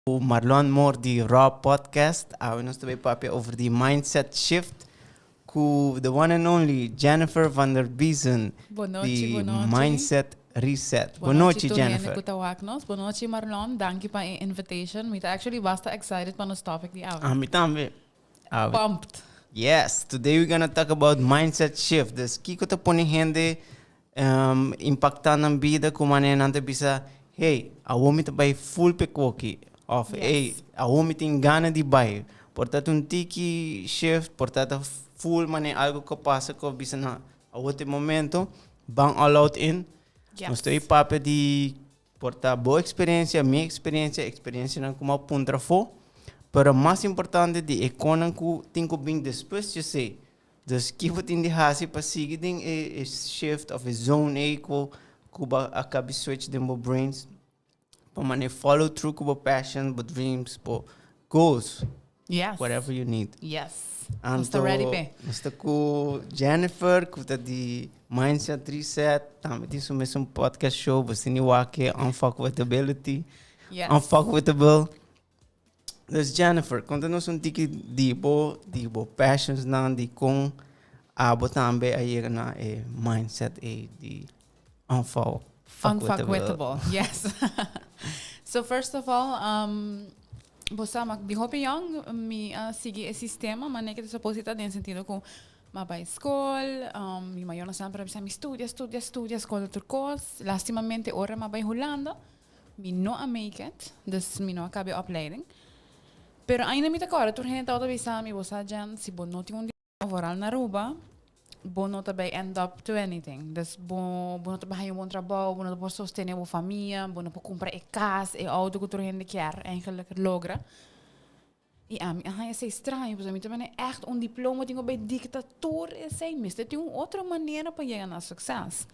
Ku Marlon Moore di Raw Podcast. Awe nos ta bay papia over di mindset shift ku the one and only Jennifer van der Biezen Bon nochi, di bon nochi. Mindset Reset. Bon Bon nochi nochi tur hende Jennifer. ku ta wak nos. Bon nochi Marlon, danki pa e invitation. Mi ta actually basta excited pa nos topic di awe. Ami tambe. Awe. Pumped. Yes, today we gonna talk about mindset shift. Dus kiko ta pone hende Impacta nan bida cu manera nan ta bisa, hey, awor mi ta bay full p'e koki. Of, hey, awor mi tin gana di bay. Por ta ta un tiki shift, por ta ta full manera algo cu a pasa cu a bisa nan, awor ta e momento, ban all out in. Nos ta papia di por ta bo experiencia, mi experiencia, experiencianan cu mi a puntra afo. Pero mas importante di e conan cu tin cu bin despues djesey. Dus ki bo tin di hasi pa sigui den e shift of e zone ei ku ku bo a kabi switch den bo brains pa mane follow through ku bo passion, bo dreams, bo goals. Yes. Whatever you need. Yes. Nos ta ready p'e. Nos ta ku Jennifer ku ta di Mindset Reset. Tambe tin su mesun podcast show. Bo tin di wak e Unfuckwithability. Yes. Unfuckwithable. Dus Jennifer, konta nos un tiki di bo, di bo passionsnan, di kon abo tambe a yega na e mindset ei di unfuckwithable. Unfuckwithable, yes. So first of all, um, bo sa, ma di hopi yong mi a sigui e sistema, manera ke ta supposed ta den sentido ku mi a bai skol, um, mi mayornan semper a bisa mi studia, studia, studia, skol ta tur kos. Lastimamente ora mi a bai Hulanda, Mi no a make it, dus mi no a caba e opleiding. Pero ainda mi ta corda tur hende tabata bisa mi, bo sa Jen, si bo no tin un diploma vooral na Aruba, bo no ta bay end up to anything. Dus bo bo no ta bay haña un bon trabou, bo no ta por sostene bo famia, bo no por cumpra e cas, e auto cu tur hende kier eigenlijk logra. I ami a haña esei straño, pasobra mi ta mende ègt un diploma tin ku bai dikta tur esei. Mester tin un otro manera pa yega na sukses.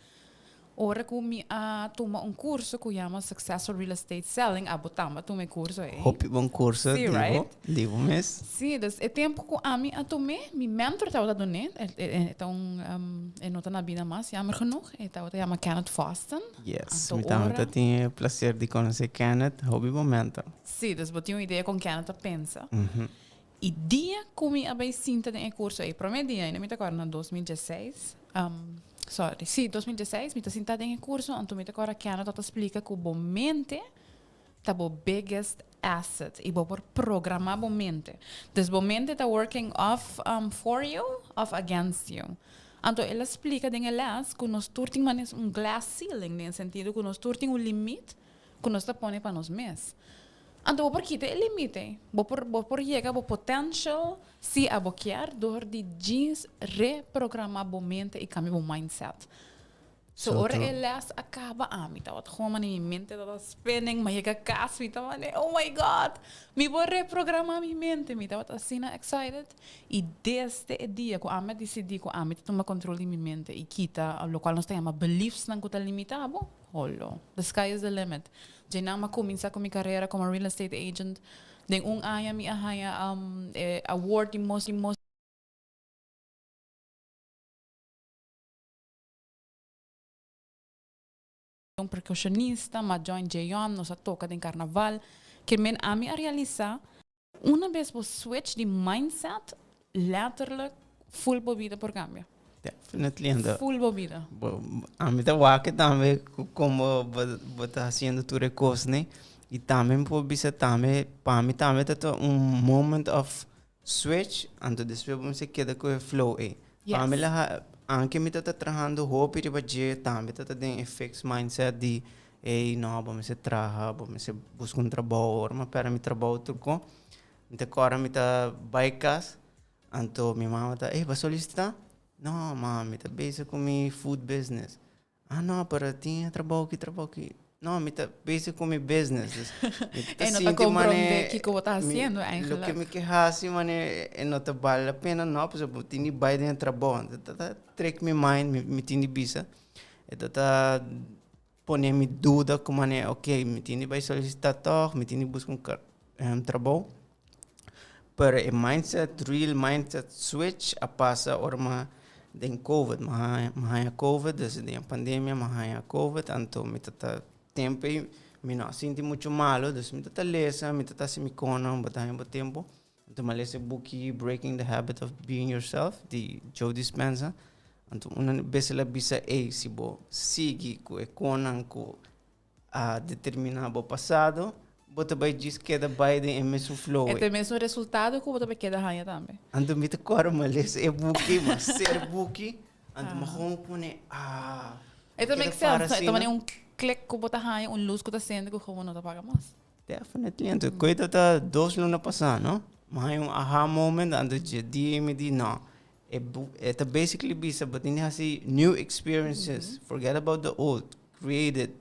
Ora ku mi a tuma un kurso ku yama Successful Real Estate Selling, abo tambe a tuma e kurso ei. Hopi bon kurso, Sí, di bo, right? di bo mes. Sí, dus e tempu ku ami a tum'é, mi mentor tabata dun'é, e ta un, e no ta na bida mas, jammer genoeg, e tabata yama Kenneth Foston. Yes, mi tambe ta tin e placer di konosé Kenneth, hopi bon mentor. Sí, dus bo tin un idea kon Kenneth ta pensa. I dia ku mi a bai sinta den e kurso ei, promé dia ainda mi ta kòrda na 2016, sorry, sí, 2016 mi ta sinta den e kurso, anto mi ta kòrda Kenneth tabata splika ku bo mente ta bo biggest asset i bo por programá bo mente. Dus bo mente ta working òf for you òf against you. Anto el a splika den e lès ku nos tur tin manera un glass ceiling den e sentido ku nos tur tin un limit ku nos ta pone pa nos mes. Anto bo por kita e limite, bo por bo por yega bo potential si abo kier door di djis reprograma bo mente i kambia bo mindset. So ora e les a kaba ami tabata gewoon mane mi mente tabata spinning, mi a yega kas mi tabata mane oh my God mi por reprograma mi mente, mi tabata asina excited i desde e dia ku ami a disidi ku ami ta tuma control di mi mente i kita lokual nos ta yama beliefsnan ku ta limita bo, Holo. The sky is the limit. Dje nan m'a cuminsa cu mi carera como real estate agent. Den un aña mi a haya e award di most di most un percusionista, m'a join J-On, nos a toca den carnaval. Kier men ami a realisa Una bes bo switch di mindset, letterlijk full bo bida por cambia. Definitely ando. Full bo bida. Bo, ami ta wak tambe como bo, bo ta haciendo tur e cosnan y tambe mi por bisa tambe pa mi tambe ta ta un moment of switch anto despues bo mester keda cu e flow ey. Yes. Pa mi la anke mi ta ta trahando hopi riba dje tambe ta ta den e fixed mindset di Ey no, bo mester traha, bo mester buska un trabou. Ora mi a pèrdè mi trabou tur kon, mi ta kòrda mi ta bai kas, anto mi mama ta, ey bo a solisitá? No mama, mi ta bezig ku mi food business. Ah no, pero tin e trabou aki, trabou aki. No, mi ta bezig ku mi business. Dus mi ta E no ta sinti komprondé manera kiko bo ta mi hasiendo loke eigenlijk. mi ke hasi manera e no ta bale la pena no, pasobra bo tin di bai den e trabou. Anto ta ta trek mi mind, mi tin di bisa. E ta ta pone mi duda ku manera ok mi tin di bai solisitá tòg, mi tin di buska un trabou. Pero e mindset, real mindset switch a pasa ora mi den covid, mi haña mi haña covid, dus den e pandemia mi haña covid, anto mi ta ta tempu ei Mi no a sinti mucho malo, dus mi ta lesa, mi ta hasi mi kosnan, bo ta haña bo tempu. Anto mi a lesa e buki Breaking the Habit of Being Yourself di Joe Dispenza. Anto un bes el a bisa, ey, si bo sigui ku e kosnan ku a determiná bo pasado, bo ta bai djis keda bai den e mesun flow. E ta e mesun resultado ku bo ta bai keda haña tambe. Anto mi ta kòrda mi a lesa e buki, mi a ser e buki, anto mi a gewoon pone, ah. E ta make sense, e ta manera un klik ku bo ta haña, un lus ku ta sende ku gewoon no ta paga mas. Definitely, anto koe ta ta 2 luna pasá, no? Mi haña un aha moment, anto dje dia mi di, no, e ta basically bisa bo tin di hasi new experiences, forget about the old, create it.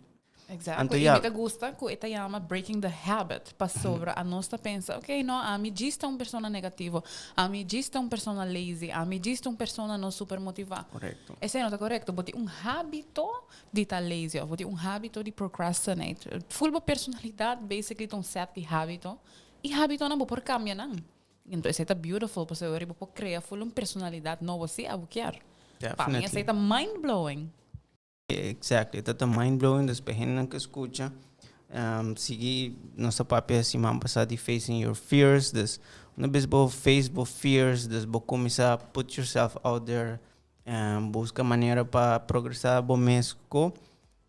Anto ya. I mi ta gusta ku e ta yama breaking the habit, pasobra anos ta pensa, ok, no, ami djis ta un persona negativo, ami djis ta un persona lazy, ami djis ta un persona no super motivá. Esei no ta korekto. Bo tin un hábito di ta lazy òf bo tin un hábito di procrastinate. Full bo personalidat basically ta un set di hábito i hábitonan bo por kambia nan. Enton esei ta beautiful pasobra ora bo por krea full un personalidat nobo si abo kier. Pa mi esei ta mind blowing. Exactly, ta mind blowing, dus pa hendenan ku skucha, sigui nos a papia siman pasá di facing your fears, dus una bes bo face bo fears, dus bo kuminsá put yourself out there, buska manera pa progresá bo mes ku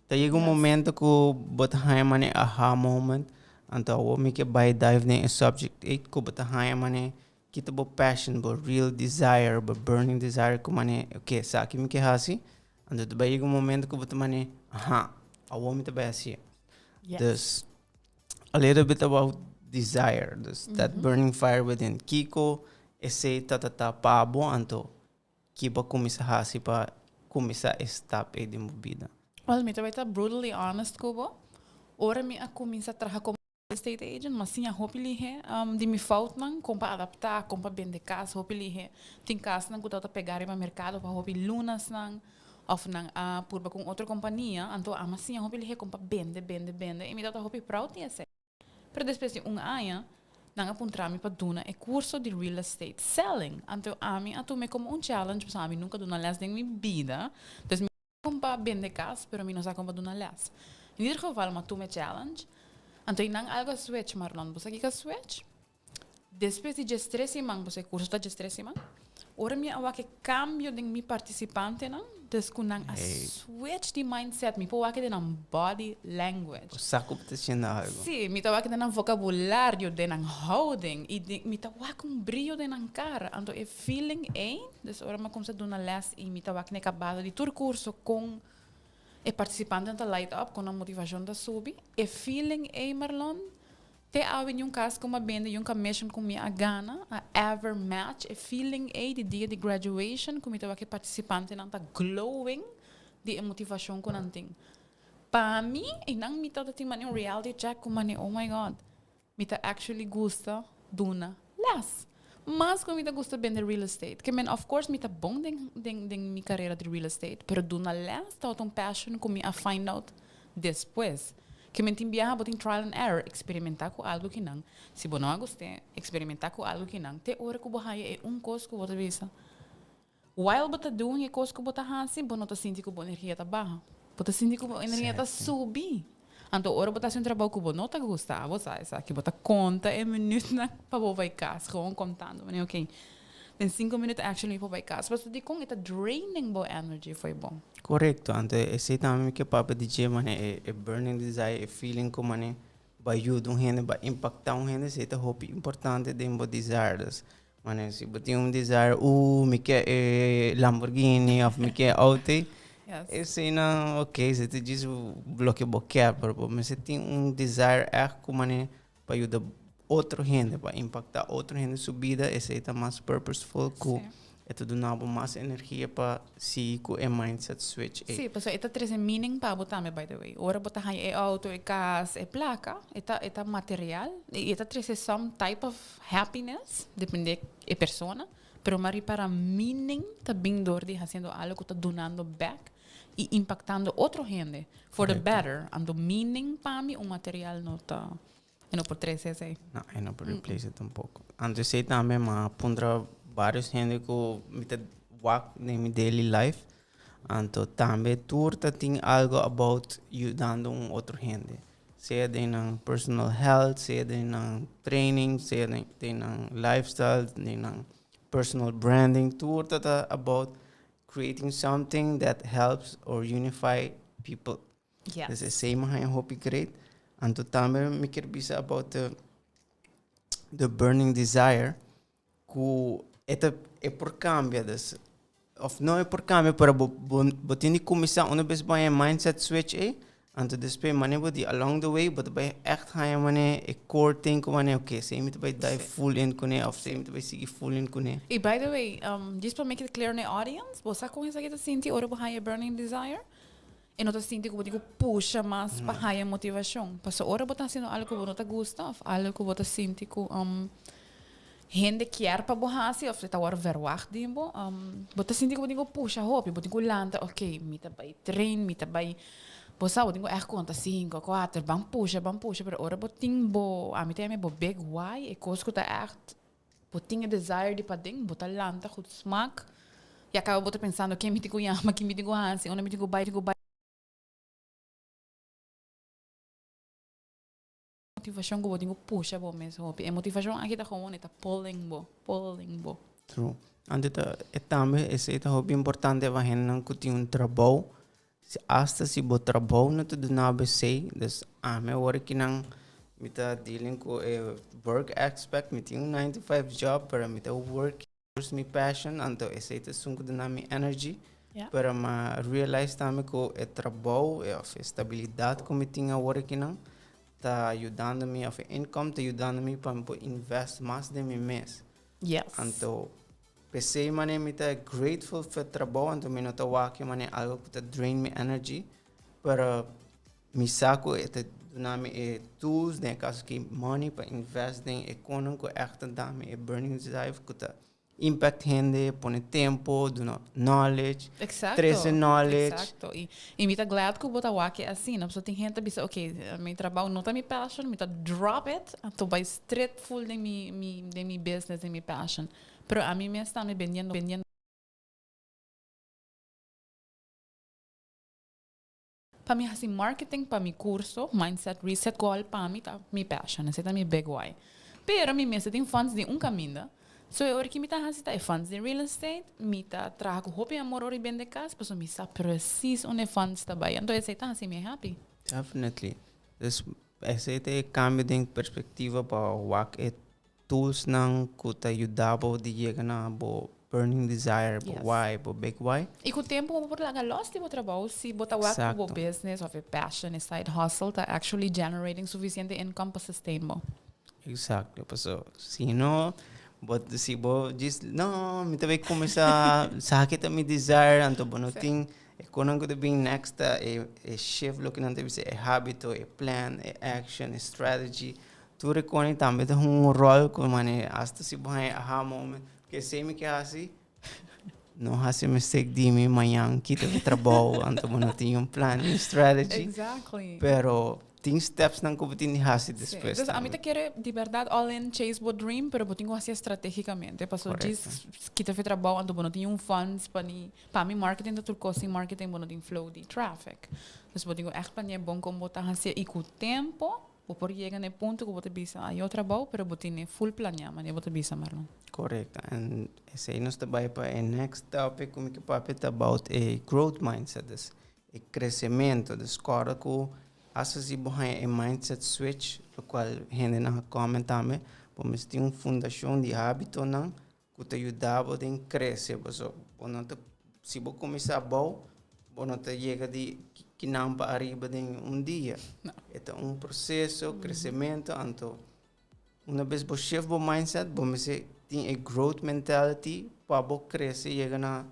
ta yega un momento ku bo ta haña manera aha moment, anto awor mi ke bai dive den e subject ei ku bo ta haña manera kita bo passion, bo real desire, bo burning desire ku manera ok esaki mi ke hasi. Anto ta bai yega un momento ku bo ta mane, aha, awor mi ta bai hasié. Dus, a little bit about desire, dus that burning fire within. Kiko esei ta ta ta pa bo, anto ki bo a kuminsá hasi pa kuminsá e stap ei den bo bida? Well, mi ta bai ta brutally honest ku bo. Ora mi a kuminsá traha komo real estate agent, mi a siña hopi lihe di mi foutnan, kon pa adaptá, kon pa bende kas hopi lihe. Tin kasnan ku tabata pegá riba merkado pa hopi lunasnan òf nan a purba ku un otro kompania, anto ami a siña hopi lihe kon pa bende, bende, bende i mi tabata hopi proud di esei. Pero despues di un aña, nan a puntra mi pa duna e kurso di real estate selling. Anto ami a tuma e komo un challenge pasobra ami nunka duna lès den mi bida. Dus mi sa kon pa bende kas, pero mi no sa kon pa duna lès. In ieder geval mi a tuma e challenge. Anto einan algu a switch, Marlon. Bo sa kiko a switch? Despues di 13 siman, pasobra e kurso ta 13 siman, ora mi a wak e kambio den mi partisipantenan, dus ku nan a switch di mindset, mi por wak den nan body language. Bo sa ku bo ta haciendo algu. Sí, mi ta wak den nan vokabulario, den nan houding, i den, mi ta wak un brio den nan kara. Anto e feeling ei, dus ora mi a kuminsá duna lès i mi ta wak na e kabado di tur kurso kon e partisipantenan ta light up, kon nan motivashon ta subi, e feeling ei, Marlon, te awe niun kas ku mi a bende, niun commission ku mi a gana a ever match e feeling ei di dia di graduation ku mi ta wak e partisipantenan ta glowing di e motivashon ku nan tin. Pa mi, einan mi tabata tin mane un reality check ku mane oh my God, mi ta actually gusta duna lès. Mas ku mi ta gusta bende real estate. Ke men of course mi ta bon den mi karera di real estate, pero duna lès tabata un passion ku mi a find out despues. Ke men tin biaha bo tin trial and error, eksperimentá ku algu kinan. Si bo no a gust'é, eksperimentá ku algu kinan te ora ku bo haña e un kos ku bo ta bisa. While bo ta doing e kos ku bo ta hasi, bo no ta sinti ku bo energia ta baha. Bo ta sinti ku bo energia ta subi. Anto ora bo ta hasi un trabou ku bo no ta gusta, abo sa esaki, bo ta konta e minütnan pa bo bai kas, gewoon kontando. Manera ok, den 5 minüt actually mi por bai kas. Pasobra dikon e ta draining bo energy fo'i bo. Korekto, anto esei tambe mi ke papia di dje, mane e burning desire, e feeling ku mane bo a yuda un hende, bo a impaktá un hende, esei ta hopi importante den bo desire. Dus, mane si bo tin un desire, mi ke e Lamborghini òf mi ke auto, eseinan ok, esei ta djis loke bo ke, pero bo mester tin un desire ègt ku mane pa yuda otro hende, pa impaktá otro hende su bida, esei ta mas purposeful ku e ta duna bo mas energia pa sigui ku e mindset switch ei. Sí, pasobra e ta trese meaning pa bo tambe, by the way. Ora bo ta haña e auto, e kas, e plaka, e ta material i e ta trese some type of happiness, depende e persona, pero mi a ripara meaning ta bin dor di hasiendo algo ku ta dunando back i impaktando otro hende for the better. Anto meaning pa mi un material no ta, e no por trese esei. No, e no por replace it tampoko. Anto esei tambe mi a puntra varios hende ku mi ta wak den mi daily life. Anto tambe tur ta tin algo about yudando un otro hende. Sea den nan personal health, sea den nan training, sea den nan lifestyle, den nan personal branding. Tur ta ta about creating something that helps or unify people. Yes. Dus esey mi haña hopi great. Anto tambe mi kier bisa about the burning desire ku e ta e por cambia dus of no e por cambia pero bo bo bo tin di cuminsa una bes bo haña e mindset switch ey anto despues mane bo di along the way bo ta bay echt haña mane e core thing ku mane okay esey mi ta bay dive full in kune of esey mi ta bay sigui full in kune. Y by the way, just pa make it clear na e audience, bo sa con esaki ta sinti ora bo haña e burning desire? E no ta sinti ku bo tin ku pusha mas pa haña motivashon. Pasobra ora bo ta hasiendo algu ku bo no ta gusta òf algu ku bo ta sinti ku hende kier pa bo hasi òf e ta wòrdu verwagt di bo, bo ta sinti ku bo tin ku pusha hopi, bo tin ku lanta, oke, mi ta bai train, mi ta bai, bo sa bo tin ku ègt konta sinku, kuater, ban pusha, ban pusha, pero ora bo tin bo, ami ta yama e bo big why, e kos ku ta ègt Bo tin e desire di paden, bo ta lanta ku smak i a kaba bo ta pensando ken mi tin ku yama, ken mi tin ku hasi, unda mi tin ku bai, tin ku bai. Motivashon ku bo tin ku pusha bo mes hopi. E motivashon aki ta gewoon e ta pulling bo, pulling bo. True. Anto ta e tambe esei ta hopi importante pa hendenan ku tin un trabou Si asta si bo trabou no ta duna bo esei, dus ami awor kinan mi ta dealing ku e work aspect, mi tin un nine to five job pero mi ta work towards mi passion, anto esei ta esun ku duna mi energy, pero mi a realize tambe ku e trabou of e stabilidat ku mi tin awor kinan ta yudando mi of e income ta yudando mi pa mi por invest mas den mi mes. Anto P'esei manera mi ta grateful p'e trabou, anto mi no ta wak e manera algo ku ta drain mi energy, pero mi sa ku e ta duna mi e tools, den e kaso aki money, pa invest den e konan ku ègt ta da mi e burning desire ku ta impact hende, pone tempo, duna knowledge, trese knowledge. Exacto. I mi ta glad ku bo ta wak e asina, pasobra tin hende ta bisa, ok, mi trabou no ta mi passion, mi ta drop it, anto bai straight full den mi den mi business, den mi passion. Pero ami mes tambe bendiendo bendiendo pa mi hasi marketing pa mi curso Mindset Reset cual pa mi ta mi passion esey ta mi big why pero mi mester tin funds di un caminda so e ora ki mi ta hasi ta e funds di real estate mi ta traha cu hopi amor ora di bende cas pasobra mi sa precies unda e funds ta bay anto esey ta hasi mi happy. Definitely. Dus esey ta e cambio den perspectiva pa wak e Toolsnan ku ta yuda bo di yega na bo burning desire, bo why, bo big why. I ku tempu bo por laga los di bo trabou si bo ta wak ku bo business of e passion, e side hustle ta actually generating suficiente income pa sustain bo. Exacto, paso si no bo si bo djis no mi ta bay cuminsa sa ki ta mi desire anto bo no tin e konan ku ta bin next ta e shift loke nan ta bisa e habito, e plan, e action, e strategy. Tur e koni tambe ta hunga un ròl ku manera asta si bo haña aha moment ke esei mi ke hasi no hasi mistake di mi mañan kita mi trabou anto bo no tin un plan un strategy Exactly. pero tin stepsnan ku bo tin di hasi despues Dus ami tambe. ta kere di bèrdat all in chase bo dream pero bo tin ku hasié stratégicamente pasobra Korekto. djis kita fe trabou anto bo no tin un funds pa ni pa mi marketing ta tur kos sin marketing bo no tin flow di traffic dus bo tin ku ègt plani'é bon kon bo ta hasié i ku tempo Bo por yega na e punto ku bo ta bisa ayo trabou pero bo tene full planeá manera bo ta bisa Marlon. Korekto en esei nos ta bai pa e next topic ku mi ke papia ta about e growth mindset dus e kresementu dus kòrda ku asta si bo haña e mindset switch lokual hendenan a comment tambe bo mester tin un fundashon di hábitonan ku ta yuda bo den krese pasobra bo no ta si bo kuminsá abou bo no ta yega di kinan pa ariba den un dia e ta un proseso kresementu anto una bes bo shift bo mindset bo mester tin e growth mentality pa bo krese yega na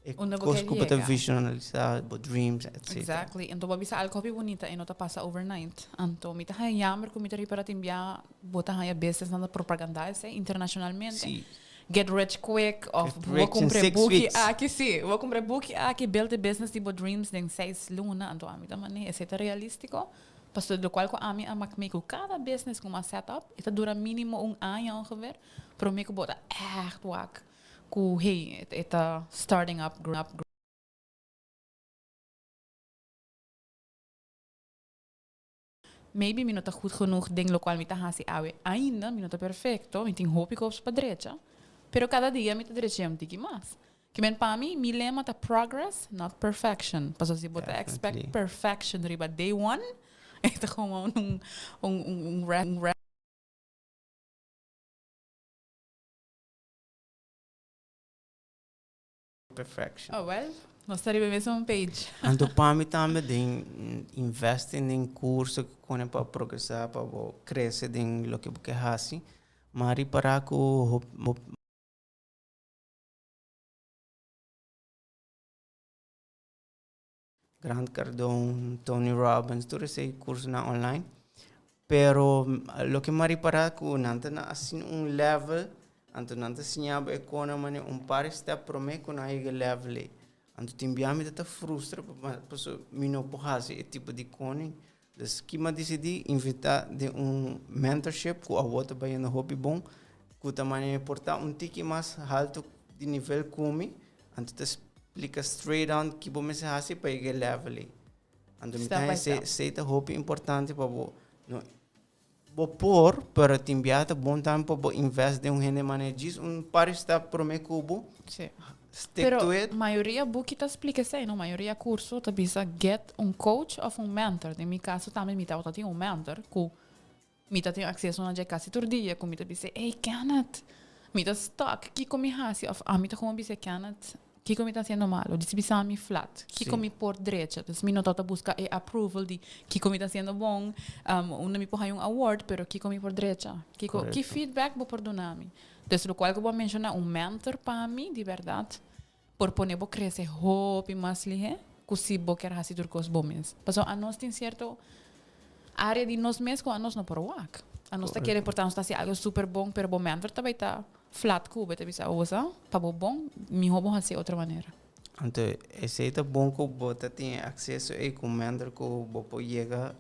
E Unda bo kos ke ku bo ta yega. visualisá, bo dreams, etcetera. Exactly. Anto bo a bisa algo hopi bunita e no ta pasa overnight. Anto mi ta haña jammer ku mi ta ripara tin bia bo ta haña businessnan ta propagandá esei internacionalmente. Sí. Get rich quick of Get bo rich in kumpra e six buki weeks. aki, sí, bo kumpra e buki aki, build e business di bo dreams den seis luna. Anto ami ta manera esei ta realístiko? Pasobra lokual ku ami a mak mi ku kada business ku mi a set up e ta dura mínimo un aña ongeveer promé ku bo ta ègt wak. Ku hey e ta starting up up. Maybe mi no ta goed genoeg den locual mi ta haci awe ainda, mi no ta perfecto, mi tin hopi cos pa drecha, pero cada dia mi ta drecha un tiki mas. Ke men pa mi, mi lema ta progress, not perfection. Pasobra si bo ta expect perfection riba day one, e ta gewoon un un un un. Perfection. Oh well, nos ta riba e mesun page. Anto pa mi tambe den investi den curso cu pone pa progresa pa bo crece den loke bo ke haci, ma ripara cu hopi. Grant Cardone, Tony Robbins, tur esei cursonan online. Pero loke mi a ripara cu nan ta na asina un level, anto nan ta siña bo e cona manera un par di step prome cu nan a yega e level ei. Anto tin bia mi ta ta frustra pasobra mi no por haci e tipo di cona. Dus ki mi a disidí invitá den un mentorship ku awor ta bayendo hopi bon, ku ta manera por ta un tiki mas haltu di nivel ku mi, anto ta splika straight on ki bo mester hasi pa yega e level ei. Anto mi ta Step by haña step. esei ta hopi importante pa bo no bo por, pero tin biaha ta bon tambe pa bo invest den un hende manera djis un par di stap promé ku bo. Sí. Stick Pero to it. mayoria buki ta splika esei, no? Mayoria curso ta bisa get un coach of un mentor. Den mi caso tambe mi tabata tin un mentor cu mi ta tin acceso na dje casi tur dia cu mi ta bisa, Ey Kenneth, mi ta stuck, kico mi haci? Of ami ta gewoon bisa Kenneth, kico mi ta haciendo malo? Disi bisa mi flat, kico Sí. mi por drecha? Dus mi no tabata busca e approval di kico mi ta haciendo bon, unda mi por haya un award, pero kico mi por drecha? Kico, ki Correcto. feedback bo por duna mi? Dus locual cu bo a menciona un mentor pa mi di berdad por pone bo crece hopi mas lihe cu si bo kier haci tur cos bo mes. Pasobra anos tin cierto area di nos mes cu anos no por wak. Anos ta kere por ta nos ta haci algo super bon pero bo mentor ta bay ta flat cu bo, e ta bisa osa pa bo bon miho bo haci otro manera. Anto esey ta bon cu bo ta tin e acceso ey cu un mentor cu bo por yega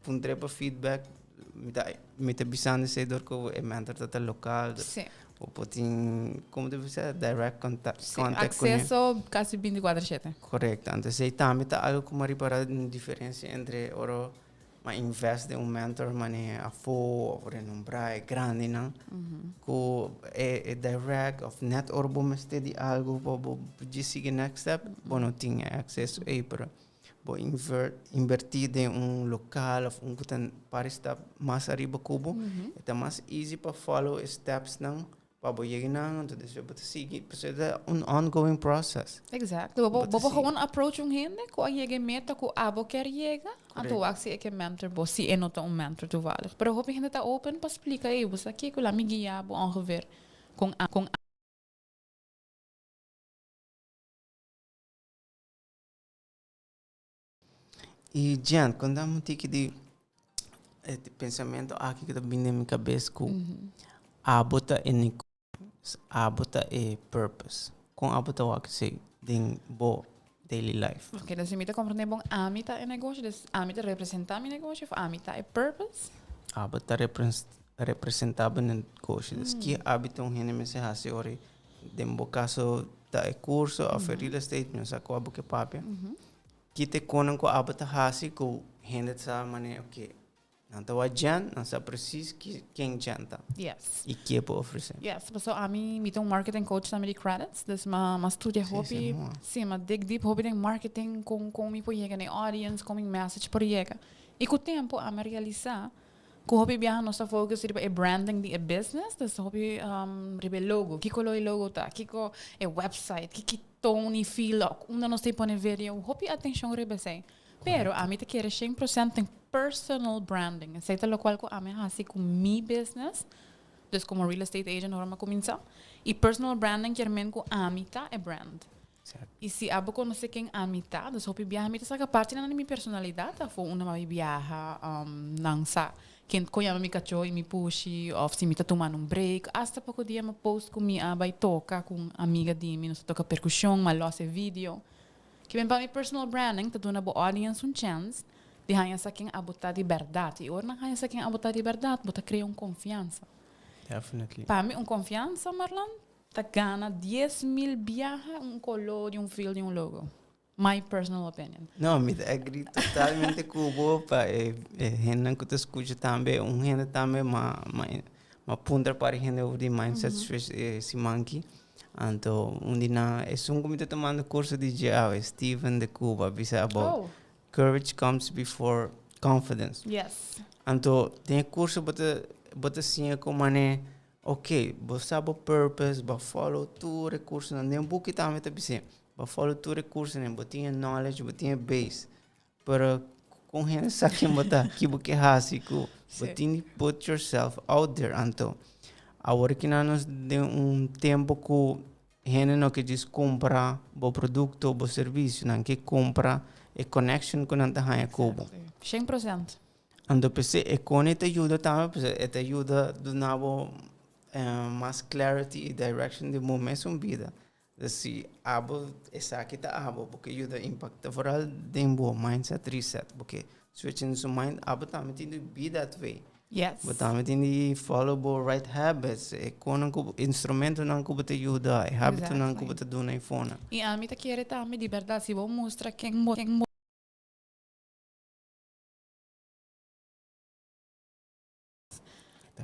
Puntr'é pa feedback, mi ta mi ta bisando esei dor ku e mentor ta ta lokal, dus Sí. bo por tin, komo ta bisa, direct contact Sí, contact kuné. akseso kasi bintikuater shete. Korekto, anto esei tambe ta algu ku mi a ripará un diferensia entre ora mi a invest den un mentor manera afó òf renombrá e grandinan ku e e direct òf nèt ora bo mester di algu pa bo djis sigui next step bo no tin e akseso ei pero Bo invertí den un lokal of un ku ta par stap mas ariba ku bo, e ta mas easy pa follow e stepsnan pa bo yega nan, anto despues bo ta sigui. Pasobra e ta un ongoing process. Exacto. Bo bo por gewoon approach un hende ku a yega e meta ku abo kier yega, anto wak si e ke mentor bo, si e no ta un mentor toevallig. Pero hopi hende ta open pa splika, ey, bo sa kiko, laat mi guia bo ongeveer kon kon. I Jen, konta mi un tiki di e pensamentu aki ku ta bini den mi kabes ku abo ta e negoshi, abo ta e purpose. Kon abo ta wak esei den bo daily life? Ok, dus mi ta komprende bon, ami ta e negoshi, dus ami ta representa mi negoshi of ami ta e purpose? Abo ta representa bo negoshi, dus ki habito un hende mester hasi ora Den bo kaso ta e kurso òf e real estate, mi no sa kua bo ke papia. Ki ta e konan ku abo ta hasi ku hende ta sa manera oke, nan ta wak Jen, nan sa presis ki ken Jen ta. Yes. I ke por ofresé. Yes, pasobra ami mi ta un marketing coach tambe di credits, dus m'a m'a studia Sí, hopi, sí, moa. sí, m'a dig deep hopi den marketing, kon kon mi por yega na e audience, kon mi message por yega. I ku tempu ami a realisa Ku hopi biaha nos ta focus riba e branding di e business, dus hopi riba e logo, ki color e logo ta, kiko e website, ki ki tone y feel, unda nos ta pone video, hopi atencion riba esei. Pero ami ta kere shen procent den personal branding, esei ta locual ku ami a hasi ku mi business, dus como real estate agent ora mi a cuminsa, y personal branding kier men ku ami ta e brand. I si abo konosé ken ami ta, dus hopi biaha mi ta saka partinan di mi personalidat afó unda mi a biaha, nan sa ken kon yama mi kachó i mi pushi òf si mi ta tumando un break. Asta poko dia mi a post ku mi a bai toka ku un amiga di mi, nos a toka perkushon, mi a lòs e video. Ke men pa mi personal branding ta duna bo audience un chèns di haña sa ken abo ta di bèrdat. I ora nan haña sa ken abo ta di bèrdat, bo ta krea un konfiansa. Definitely. Pa mi un konfiansa, Marlon, Ta gana 10,000 biaha un color di un feel di un logo. My personal opinion. No, mi ta agree totalmente ku bo pa e hendenan ku ta skucha tambe, un hende tambe ma ma ma puntra par hende over di mindset switch e siman aki. Anto un di nan esun ku mi ta tumando kurso di dje awe, Steven de Cuba, a bisa about Oh. courage comes before confidence. Yes. Anto den e kurso bo ta bo ta siña ku manera Ok, bo sa bo purpose, bo a follow tur e cursonan. Den buki tambe ta bis'é, bo a follow tur e cursonan, bo tin e knowledge, bo tin e base. Pero con hende sa ken bo ta, ki bo ke haci cu bo tin di put yourself out there. Anto, awor kinan nos den un tempo cu hende no ke djis cumpra bo producto o bo servicio, nan ke cumpra e connection cu nan ta haña cu bo. 100%. Anto p'esei e kon e ta yuda tambe p'esei e ta yuda duna bo mas clarity i direction di bo mesun bida. Dus si abo esaki ta abo bo ke yuda impacta vooral den bo mindset reset bo ke switch in su mind abo tambe tin di be that way. Yes. Bo tambe tin di follow bo right habits e konnan ku bo instrumentonan ku bo ta yuda e habitonan ku bo ta duna e fonan. I ami ta kere tambe di bèrdat si bo mustra ken bo ken bo.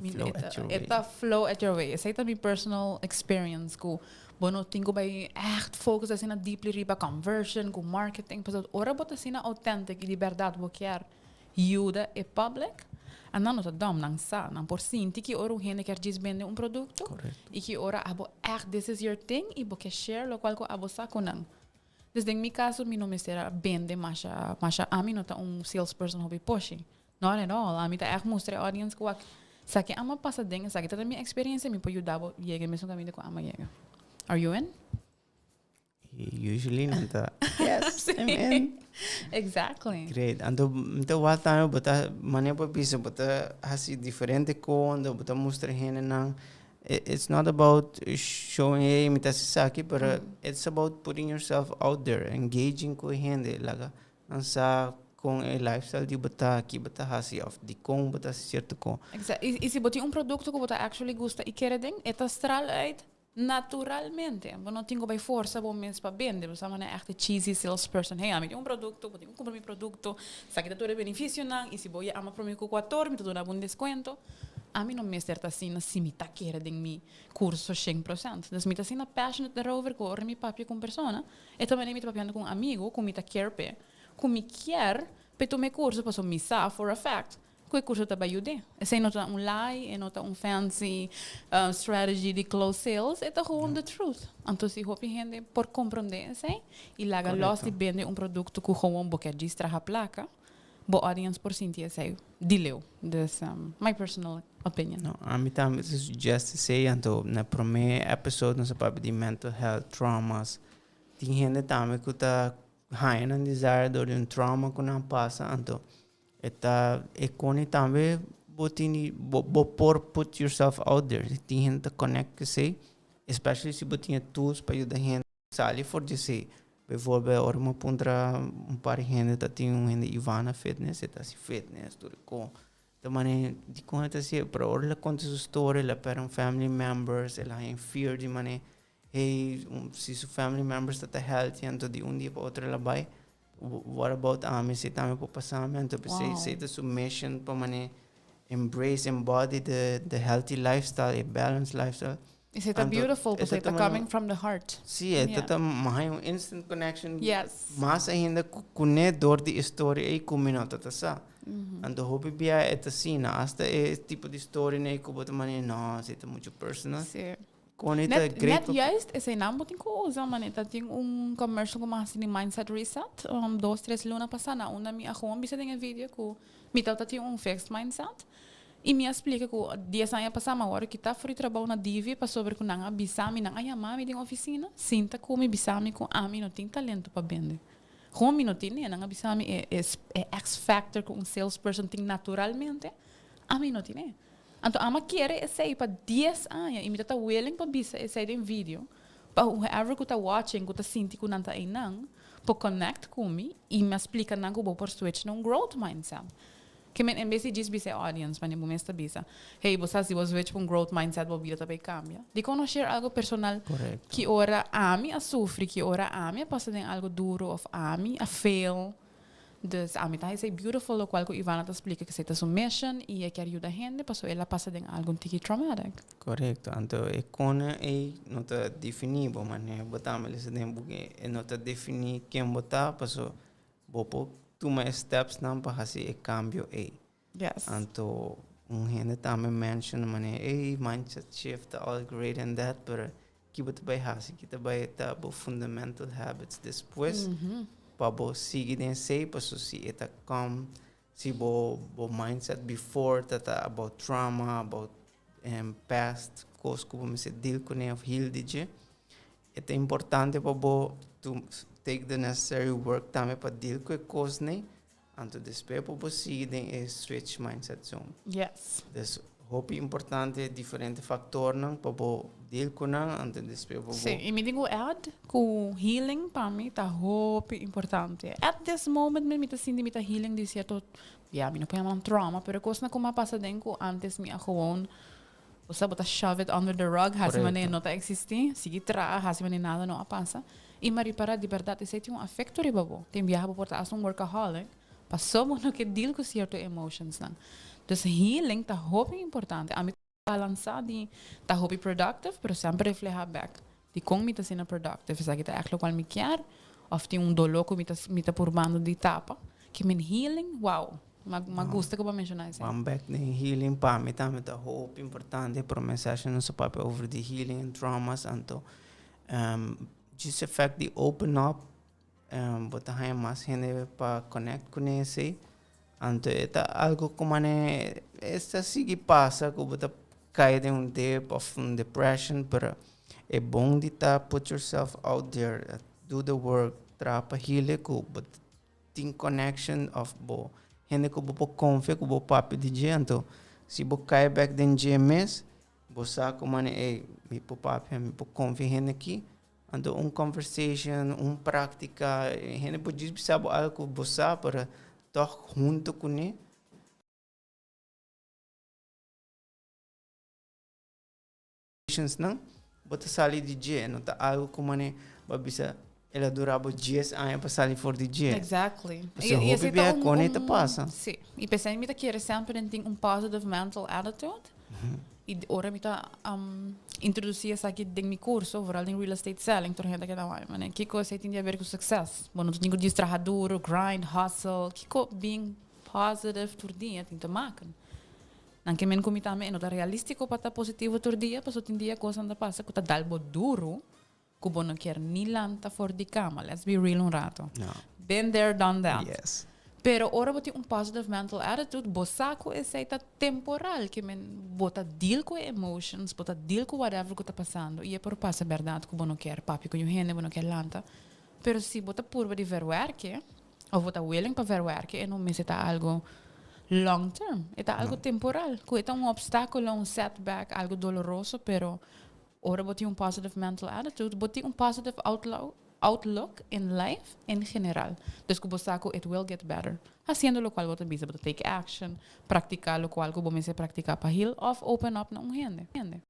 Ta flow at your way. E ta flow at your way. Esei ta mi personal experience ku bo no tin ku bai echt focus asina deeply riba conversion ku marketing pasobra ora bo ta asina authentic i di bèrdat bo kier yuda e public nan no ta dòm nan sa nan por sinti ki ora un hende kier djis bende un produkto i ki ora abo echt this is your thing i bo ke share lokual ku abo sa ku nan. Dus den mi caso mi no mester a bende masha, masha ami no ta un salesperson hopi poshi. Not at all. Ami ta echt mustra e audience cu wak esaki ama pasa den esaki ta mi experiencia mi por yuda bo yega e mesun caminda cu ama yega. Are you in? Usually nan ta yes, I'm in. Exactly. Great. Anto mi ta wak tambe bo ta manera bo a bisa bo ta haci diferente con bo ta mustra hendenan It's not about showing hey mi ta haci esaki pero it's about putting yourself out there, engaging cu e hende, laga nan sa con e lifestyle di bo ta, ki bo ta haci of dicon bo ta haci cierto con. Exacto. Y si bo tin un producto cu bo ta actually gusta y kere den, e ta straal uit naturalmente. Bo no tin cu bay forsa bo mes pa bende. Bo sa manera echt e cheesy salesperson, hey ami tin un producto, bo tin cu cumpra mi producto, esaki ta tur e beneficionan y si bo yama prome cu cuator mi ta duna bo un descuento. Ami no mester ta asina si mi ta kere den mi curso 100%. Dus mi ta asina passionate daarover cu ora mi papia cu un persona, e ta manera mi ta papiando cu un amigo cu mi ta care p'e, cu mi kier p'e tuma e curso pasobra mi sa for a fact cu e curso ta bay yud'é. Esey no ta un lie, e no ta un fancy strategy di close sales, e ta gewoon the truth. Anto si hopi hende por comprende esey y laga los di bende un producto cu gewoon bo kier djis traha placa, bo audience por sinti esei di leu. Dus my personal opinion. No, ami tambe ta suggest esei, anto na prome episode nos a papia di mental health, traumas. Tin hende tambe ku ta haña nan desire dor di un trauma ku nan pasa, anto e ta e koni tambe bo tin di bo bo por put yourself out there. Tin hende ta connect ku esei, especially si bo tin e tools pa yuda hende. Sali for di esei. Bijvoorbeeld ora mi a puntra un par di hende ta tin un hende Ivana Fitness, e ta hasi fitness tur e kon. Ta manera dikon e ta hasi pero ora el a konta su story el a pèrdè un family members, el a haña fear di manera hey si su family members ta ta healthy anto di un dia pa otro el a bai what about ami esei tambe por pasa mi anto p'esei esei ta su mission pa manera embrace embody the healthy lifestyle e balanced lifestyle. Esei ta beautiful, pasobra e ta coming from the heart. Sí, e ta ta haña un instant connection. Yes. Mas ainda kuné dor di e story ei ku mi no ta ta sa. Anto hopi bia e ta asina, hasta e tipo di storynan ei ku bo ta manera, no, esei ta muchu personal. Sí. Kon e ta Net, great net pa. juist eseinan bo tin ku usa, manera ta tin un commercial ku mi a hasi di Mindset Reset, dos, tres luna pasá na unda mi a gewoon bisa den e video ku mi tabata tin un fixed mindset. I mi a splika ku dies aña pasá mi a wòrdu kitá for di trabou na Divi pasobra ku nan a bisa mi, nan a yama mi den ofisina, sinta ku mi, bisa mi ku ami no tin talento pa bende. Gewoon mi no tin e. Nan a bisa mi e e e X-factor ku un salesperson tin naturalmente, ami no tin e. Anto ami a kere esei pa dies aña i mi ta ta willing pa bisa esei den video pa whoever ku ta watching ku ta sinti ku nan ta einan por connect ku mi i mi a splika nan ku bo por switch na un growth mindset. Ke men en bes di djis bisa e audience, manera bo mes ta bisa, hey, bo sa si bo switch pa un growth mindset bo bida ta bay cambia. Dikon no share algo personal ki ora ami a sufri, ki ora ami a pasa den algo duro of ami a fail. Dus ami ta hesei beautiful locual cu Ivana ta splica cu esei ta su mission y e kier yuda hende paso el a pasa den algun tiki traumatic. Correcto, anto e cona ei no ta defini bo manera bo ta lesa den buki e no ta defini ken bo ta paso bo por tuma e stepsnan pa haci e cambio ei. Yes. Anto un hende tambe mention manera ey mindset shift all great and that pero ki bo ta bay haci ki ta bay ta bo fundamental habits despues pa bo sigui den esey paso si e ta come si bo bo mindset before ta ta about trauma about past cos cu bo mester deal cune of heal di dje e ta importante pa bo to take the necessary work tambe pa deal cu e cosnan. Anto despues por bo sigui den e switch mindset zone. Yes. Dus hopi importante diferente factornan pa bo deal cu nan, anto despues por bo. Sí, y mi tin cu add cu healing pa mi ta hopi importante. At this moment mi ta sinti mi ta healing di cierto, ya mi no por yama nan trauma, pero cosnan cu mi a pasa den cu antes mi a gewoon, bo sa bo ta shove it under the rug, haci manera no ta existi, sigui traha, haci manera nada no a pasa. I mi a ripará di bèrdat esei tin un afekto riba bo. Tin biaha bo por ta hasta un workaholic paso bo no ke deal ku sierto emotionsnan. Dus healing ta hopi importante. Ami ta balansá di ta hopi productive pero semper reflehá bèk dikon mi ta asina productive. Esaki ta ègt lokual mi kier òf tin un doló ku mi ta mi ta purbando di tapa. Ke men healing, wow! Mi a gusta ku bo a menshoná esei. Wan bèk den healing pa mi tambe ta hopi importante. Promé session nos a papia over di healing en traumas anto Just e fact di open up, bo ta haña mas hende pa connect cu esey. Anto e ta algo cu mane e ta sigui pasa cu bo ta cay den un dip of un depression, pero e bon di ta put yourself out there, do the work, traha pa heal e cu bo tin connection of bo hende cu bo por confia cu bo papia di dje. Anto si bo cay bek den dje mes, Bo sa ku mane ey mi por papia, mi por konfia hende aki. Anto un conversation, un práktika, hende por djis bisa bo algu ku bo sa, pero tòg huntu kuné. Nan, bo ta sali di dje, no ta algu ku mane bo a bisa el a dura bo dies aña pa sali for di dje. Exactly. Pasobra hopi bia kon e ta pasa. Sí. I p'esei mi ta kere semper den tin un positive mental attitude. I ora mi ta introducí esaki den mi curso, vooral den real estate selling, tur hende ta keda wak, mane, kiko esei tin di haber ku success? Bo no ta tin ku djis traha duro, grind, hustle. Kiko being positive tur dia tin te maken? Nan ke men ku mi tambe e no ta realístiko pa ta positivo tur dia, pasobra tin dia kosnan ta pasa ku ta dal bo duro ku bo no kier ni lanta for di kama. Let's be real un rato. No. Been there, done that. Yes. Pero ora bo tin un positive mental attitude, bo sa ku esei ta temporal, ke men bo ta deal ku e emotions, bo ta deal ku whatever ku ta pasando i e por pasa bèrdat ku bo no kier papia ku niun hende, bo no kier lanta. Pero si bo ta purba di verwerke, of bo ta willing pa verwerke, e no mester ta algo long term. E ta algo temporal, ku e ta un obstáculo, un setback, algo doloroso, pero Ora bo tin un positive mental attitude, bo tin un positive outlook in life en general. Dus ku bo sa ku it will get better. Hasiendo lokual bo ta bisa, bo ta take action, praktiká lokual ku bo mester praktiká pa heal òf open up na un hende.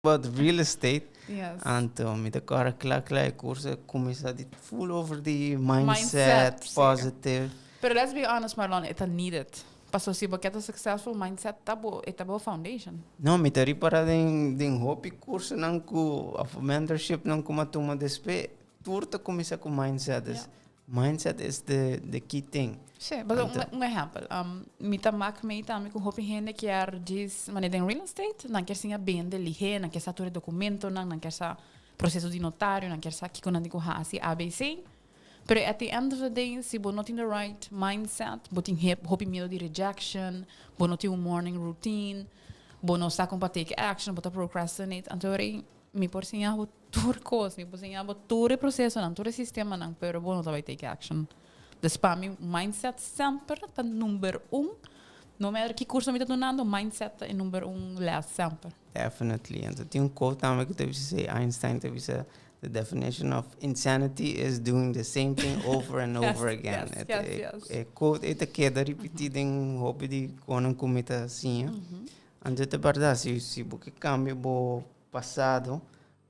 About real estate, Yes. anto mi ta kòrda kla kla e kurso a kuminsá di full over di mindset, Mindset, sí. positive. Pero let's be honest Marlon, e ta needed. Paso si bo ke ta successful, mindset ta bo, e ta bo foundation. No, mi ta ripará den den hopi kursonan ku òf mentorshipnan ku mi a tuma despues, tur ta kuminsá ku mindset. Dus mindset is the the key thing. Sí, pasobra un un ehèmpel, mi ta mak mei tambe ku hopi hende kier djis manera den real estate, nan kier siña bende lihé, nan kier sa tur e dokumentonan, nan kier sa proseso di notario, nan kier sa kiko nan tin ku hasi, abc. Pero at the end of the day, si bo no tin the right mindset, bo tin hopi miedu di rejection, bo no tin un morning routine, bo no sa kon pa take action, bo ta procrastinate, anto ora Mi por siña bo tur kos, mi por siña bo tur e prosesonan, tur e sistemanan, pero bo no ta bai take action. Dus pa mi mindset semper ta number un. No matter ki kurso mi ta dunando, mindset ta e number un les semper. Definitely. Anto tin un quote tambe ku ta bisa, Einstein ta bisa. The definition of insanity is doing the same thing over and over again. E quote ei ta keda ripití den hopi di konan ku mi ta siña. Anto ta bèrdat, si bo ke kambia bo pasado,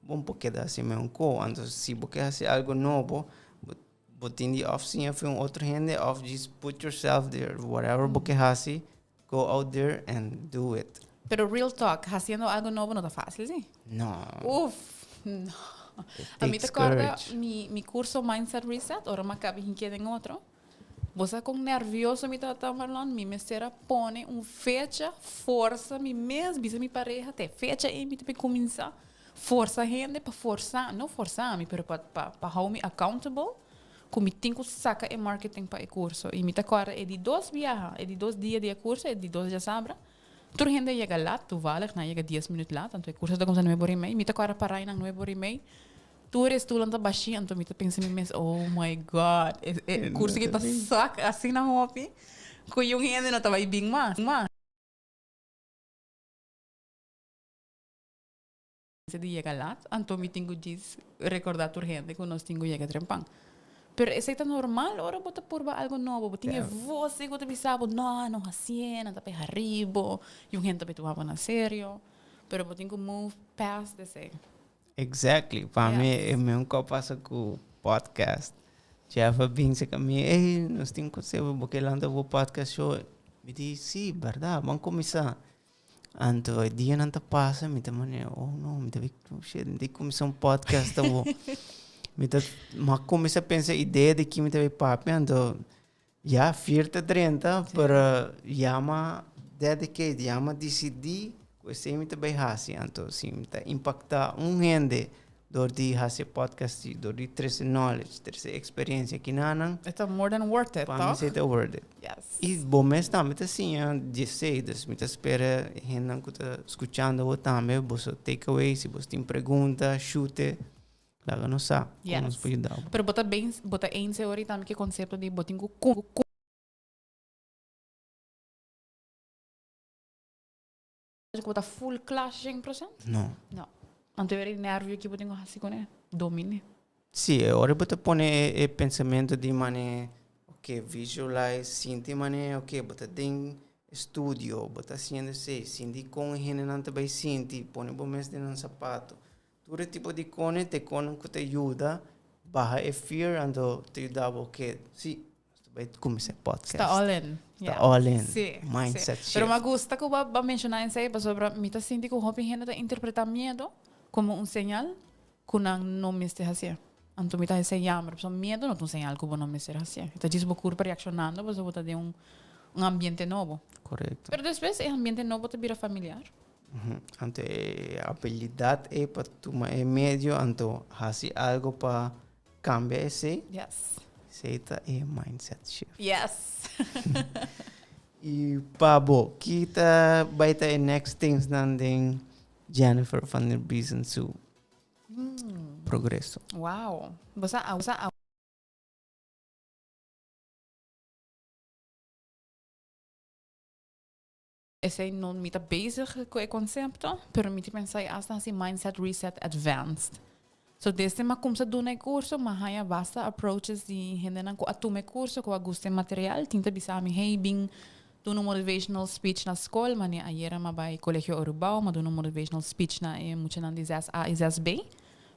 bo no por keda hasi mesun kos. Anto si bo ke hasi algu nobo, bo tin di òf siña for un otro hende òf just put yourself there. Whatever bo ke hasi, go out there and do it. Pero real talk, hasiendo algo nobo no ta fácil, sí? No. Uf, no. It A mi ta takes corda courage. mi curso Mindset Reset, ora mi a caba hinke den otro. Bo sa con nervioso mi tabata, Marlon? Mi mester a pone un fecha, forsa mi mes, bisa mi pareha, te fecha ei mi ta bin cuminsa. Forsa hende pa forsa, no forsa mi, pero pa hou mi accountable. Ku mi tin ku saka e marketing pa e kurso. I mi ta kòrda e di dos biaha, e di dos dia di e kurso, e di dos djasabra, tur hende a yega lat, toevallig nan a yega dies minüt lat, anto e kurso ta kuminsá nuebe ora i mei. Mi ta kòrda pará einan nuebe ora i mei, tur e stulnan ta bashí, anto mi ta pensa mi mes, oh my God, e e kurso aki ta sak asina hopi ku yun hende no ta bai bin mas. Di yega lat, anto mi tin ku djis rekordá tur hende ku nos tin ku yega trempan. Pero esei ta normal ora bo ta purba algu nobo, bo tin e vos ei ku ta bisa bo, no, no hasié, nan ta pega ribo, i un hende ta bai tuma bo na serio. Pero bo tin ku move past esei. Exactly. Pa mi e meun kos pasa ku podcast. Jeff a bin cerca mi, ey, nos tin conseho, bo ke lanta bo podcast show? Mi di, si, berdad, ban kuminsá. Anto e dianan ta pasa mi ta manera oh no mi ta bay shit mi ta cuminsa un podcast awo mi ta mi a cuminsa pensa idea di ki mi ta bay papia anto ya fier ta drenta pero ya mi a dedicate ya mi a dicidi cu esey mi ta bay haci anto si mi ta impacta un hende Dor di hasi e podcast di, dor di trese knowledge, trese experiencia kinanan. E ta more than worth it, Pa mi toch? si ta worth it. Yes. I bo mes tambe ta siña di esei, dus mi ta spera e hendenan ku ta skuchando bo tambe, boso take away, si boso tin pregunta, shoot it, laga nos sa kon nos Yes. por yuda bo. Pero bo ta bens, bo ta eens e ora tambe ku e konsepto di bo tin ku Ku bo ta full kla 100%? No. No. Anto e nervio ki bo tin ku hasi kuné? Dominé. Sí, e ora bo ta pone e pensamentu di manera, ok, visualize, sinti manera, ok, bo ta den studio, bo ta hasiendo esei, sinti kon e hendenan ta bai sinti, pone bo mes den nan sapato. Tur e tipo di kone ta e konan ku ta yuda baha e fear, anto ta yuda bo, ok, sí, Nos ta bai kuminsá e podcast. Sta all in. Sta all in. Sí. Mindset shift. Pero mi a gusta ku bo a menshoná esei pasobra mi ta sinti ku hopi hende ta interpretá miedu komo un señal ku nan no mester hasié. Anto mi ta hesei yamber pasobra miedu no ta un señal ku bo no mester hasié. E ta djis bo kurpa reakshonando pasobra bo ta den un ambiente nobo. Korekto. Pero despues e ambiente nobo ta bira familiar. Anto e abilidat ei pa tuma e medio anto hasi algo pa Cambia esey. Yes. Esey ta e mindset shift. Yes. Y pa bo, ki ta bay ta e next things nan den Jennifer van der Biesen su progreso? Wow. Bo sa a, bo sa a. Esei no mi ta bezig ku e konsepto, pero mi ta pensa e asta hasi Mindset Reset Advanced. So desde mi a kumsa duna e kurso, mi a haña basta approaches di hendenan ku a tuma e kurso, ku a gusta e material, tin ta bisa mi, hey, bin duna un motivational speech na skol. Mane ayera mi a bai Colegio Orubao, mi a duna un motivational speech na e muchanan di zes A i zes B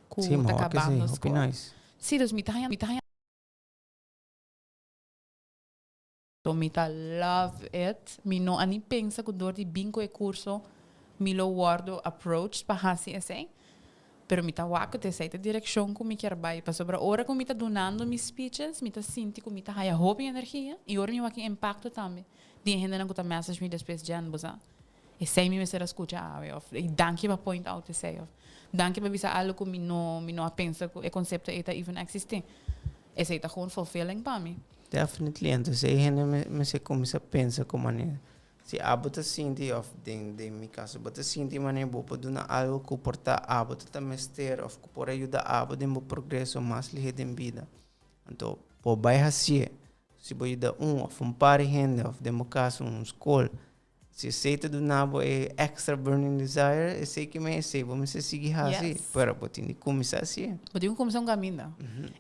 ku Sí, mi ta a wak esei, kabando hopi skol. nice. Sí, dus mi ta haña, mi ta haña. Mi ta love it. Mi no a ni pensa ku dor di bin ku e kurso mi lo wòrdu approached pa hasi esei. Pero mi ta wak ku ta esei ta direkshon ku mi kier bai. Pasobra ora ku mi ta dunando mi speeches mi ta sinti ku mi ta haya hopi energia i ora mi wak e impakto tambe di e hendenan ku ta message mi despues, Jen, bo sa esei mi mester a skucha awe òf danki pa point out esei òf danki pa bisa algu ku mi no mi no a pensa ku e konsepto ei ta even eksistí. Esei ta gewoon fulfilling pa mi. Definitely, entonces e hende mester cuminsa pensa cu manera si abo ta sinti of den den mi caso bo ta sinti manera bo por duna algo cu por ta abo ta ta mester of cu por a yuda abo den bo progreso mas lihe den bida anto bo bay hacié si bo yuda un of un par di hende of den bo caso un school. Si esei ta duna bo e extra burning desire, esei ke men esei bo mester sigui hasi. Yes. Pero bo tin di kuminsá hasié. Bo tin ku kuminsá un kaminda.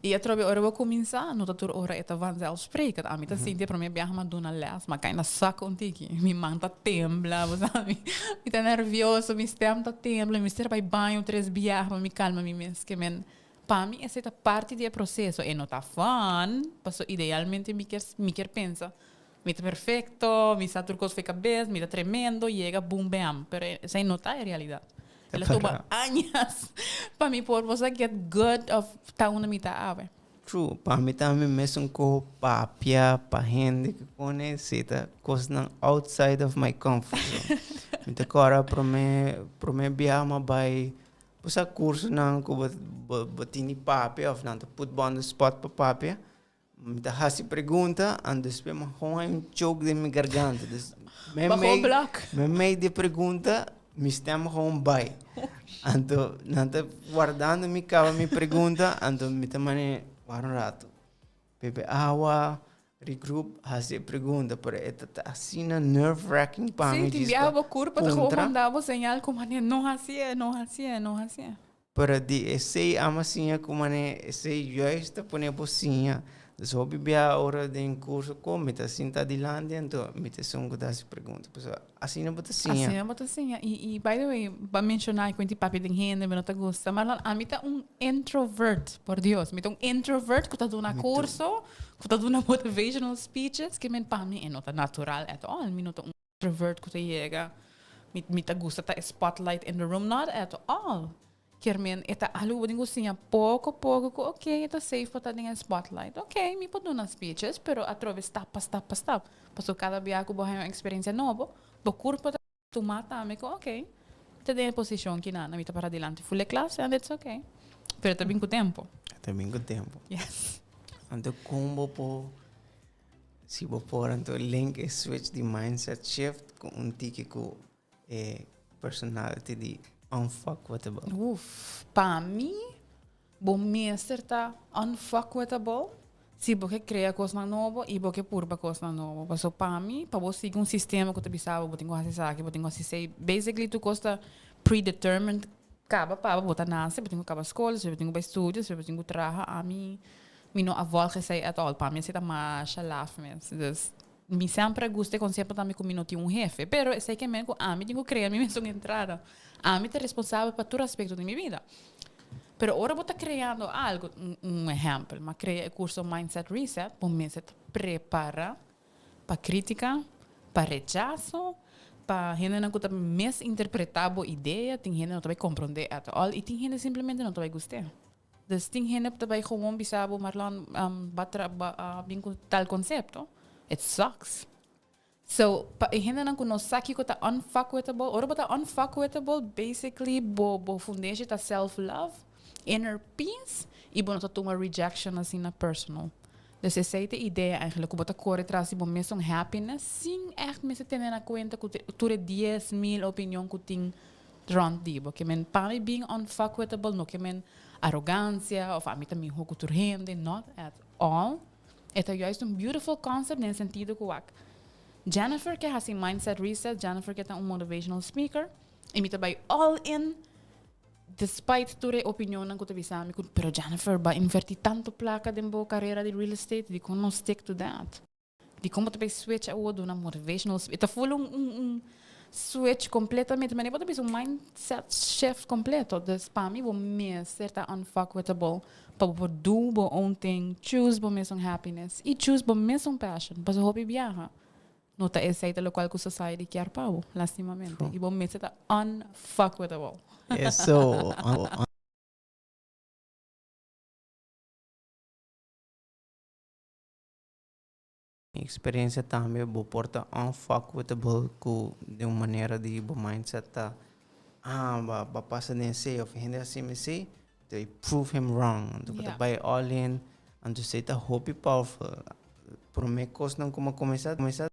I atrobe ora bo kuminsá, no ta tur ora e ta vanzelfsprekend. Ami ta sinti e promé biaha mi a duna lès, mi a kai na sak un tiki. Mi man ta tembla, bo sabi. Mi ta nervioso, mi stèm ta tembla, mi mester bai baño tres biaha pa mi kalma mi mes. Ke men, pa mi esei ta parti di e proseso. E no ta fun, pasobra idealmente mi kier mi kier pensa Mi ta perfecto, mi sa tur cos fo'i cabes, mi ta tremendo, yega boom bam. Pero esei no ta e realidad. El a tuma añas pa mi por por sa get good of ta unda mi ta awe. True, pa mi tambe mesun coho papia pa hende cu pone esei ta cosnan outside of my comfort zone. Mi ta cora prome prome biaha mi a bay bo sa cursonan cu bo bo tin di papia of nan ta put bo on the spot pa papia. Mi ta hasi pregunta, en despues mi gewoon hay un choke den mi garganta. Dus me mei, blok. Me mei di pregunta, mi stem gewoon bai. Anto, nan ta wardando mi kaba mi pregunta, anto mi ta mane, wara un rato. Bebe awa, regroup, hasi e pregunta. Pero e ta asina nerve wracking pa mi. Sí, tin biaha bo kurpa ta gewoon manda bo señal ku mane no hasié, no hasié, no hasié. Pero di esei ama siña ku manera esei juist ta pone bo siña. Dus hopi bia ora den kurso kon mi ta sinta dilanti anto mi ta esun ku ta hasi pregunta. Pasobra asina bo ta siña. Asina bo ta siña. I i by the way, bo a menshoná ku inti papia den hende mi no ta gusta. Marlon, ami ta un introvert, por Dios. Mi ta un introvert ku ta duna kurso, ku ta duna motivational speeches, ke men pa mi e no ta natural at all. Mi no ta un. Introvert ku ta yega mi mi ta gusta ta e spotlight in the room not at all kier men e ta algu bo tin ku siña poko poko ku ok e ta safe pa ta den e spotlight ok mi por duna speeches pero atrobe stap pa stap pa stap pasobra kada bia ku bo haña un eksperensia nobo bo kurpo ta tuma tambe ku ok mi ta den e posishon kinan mi ta para dilanti ful e klas and it's ok pero e ta bin ku tempo. E ta bin ku tempo. Yes. Anto kon bo por Si bo por anto link e switch di mindset shift ku un tiki ku e personality di unfuckwithable. Uf, pa mi bo mester ta unfuckwithable si bo ke krea kosnan nobo i bo ke purba kosnan nobo. Paso pa mi, pa bo sigui un sistema ku ta bisa bo bo tin ku hasi esaki, bo tin ku hasi esei, basically tur kos ta predetermined kaba pa bo, bo ta nase, bo tin ku kaba skol, despues bo tin ku bai studio, despues bo tin ku traha. Ami Mi no a volg esei at all. Pa mi esei ta masha laf mes. Dus mi semper a gusta e konsepto tambe ku mi no tin un hefe. Pero esei ke men ku ami tin ku krea mi mesun entrada. Ami ta responsabel pa tur aspekto di mi bida. Pero ora bo ta kreando algu, un ehèmpel, mi a krea e kurso Mindset Reset, bo mester ta prepara pa kritika, pa rechaso, pa hendenan ku ta misinterpretá bo idea, tin hende no ta bai komprondé at all i tin hende simplemente no ta bai gust'é. Dus tin hende ta bai gewoon bisa bo Marlon ba tra ba a bin ku tal konsepto. It sucks. So pa e hendenan ku no sa kiko ta unfuckwithable, ora bo ta unfuckwithable basically bo bo fundeshi ta self love, inner peace i bo no ta tuma rejection asina personal. Dus esei ta e idea eigenlijk ku bo ta kore tras di bo mesun happiness sin ègt mester tene na kuenta ku tur e 10,000 opinion ku tin rond di bo. Ke men pa mi being unfuckwithable no ke men arogancia of ami ta miho ku tur hende, not at all. E ta juist un beautiful concept den sentido ku wak Jennifer ke hasi mindset reset, Jennifer ke ta un motivational speaker i mi ta bai all in despite tur e opinionnan ku ta bisa mi ku pero Jennifer bo a inverti tanto plaka den bo karera di real estate dikon no stick to that? Dikon bo ta bay switch awor duna motivational speech? E ta full un un un switch completamente. Manera bo ta bisa un mindset shift completo. Dus pa mi bo mester ta unfuckwithable pa bo por do bo own thing, choose bo mesun happiness y choose bo mesun passion. Pasobra hopi biaha no ta esey ta locual cu society kier pa bo, lastimamente. Y bo mester ta unfuckwithable. Eso. Mi experiencia tambe bo por ta unfuckwithable cu den un manera di bo mindset ta ah ba ba pasa den esey of hende a hacimi esey anto i prove him wrong anto bo ta bay all in anto esey ta hopi powerful prome cosnan cu mi a cuminsa cuminsa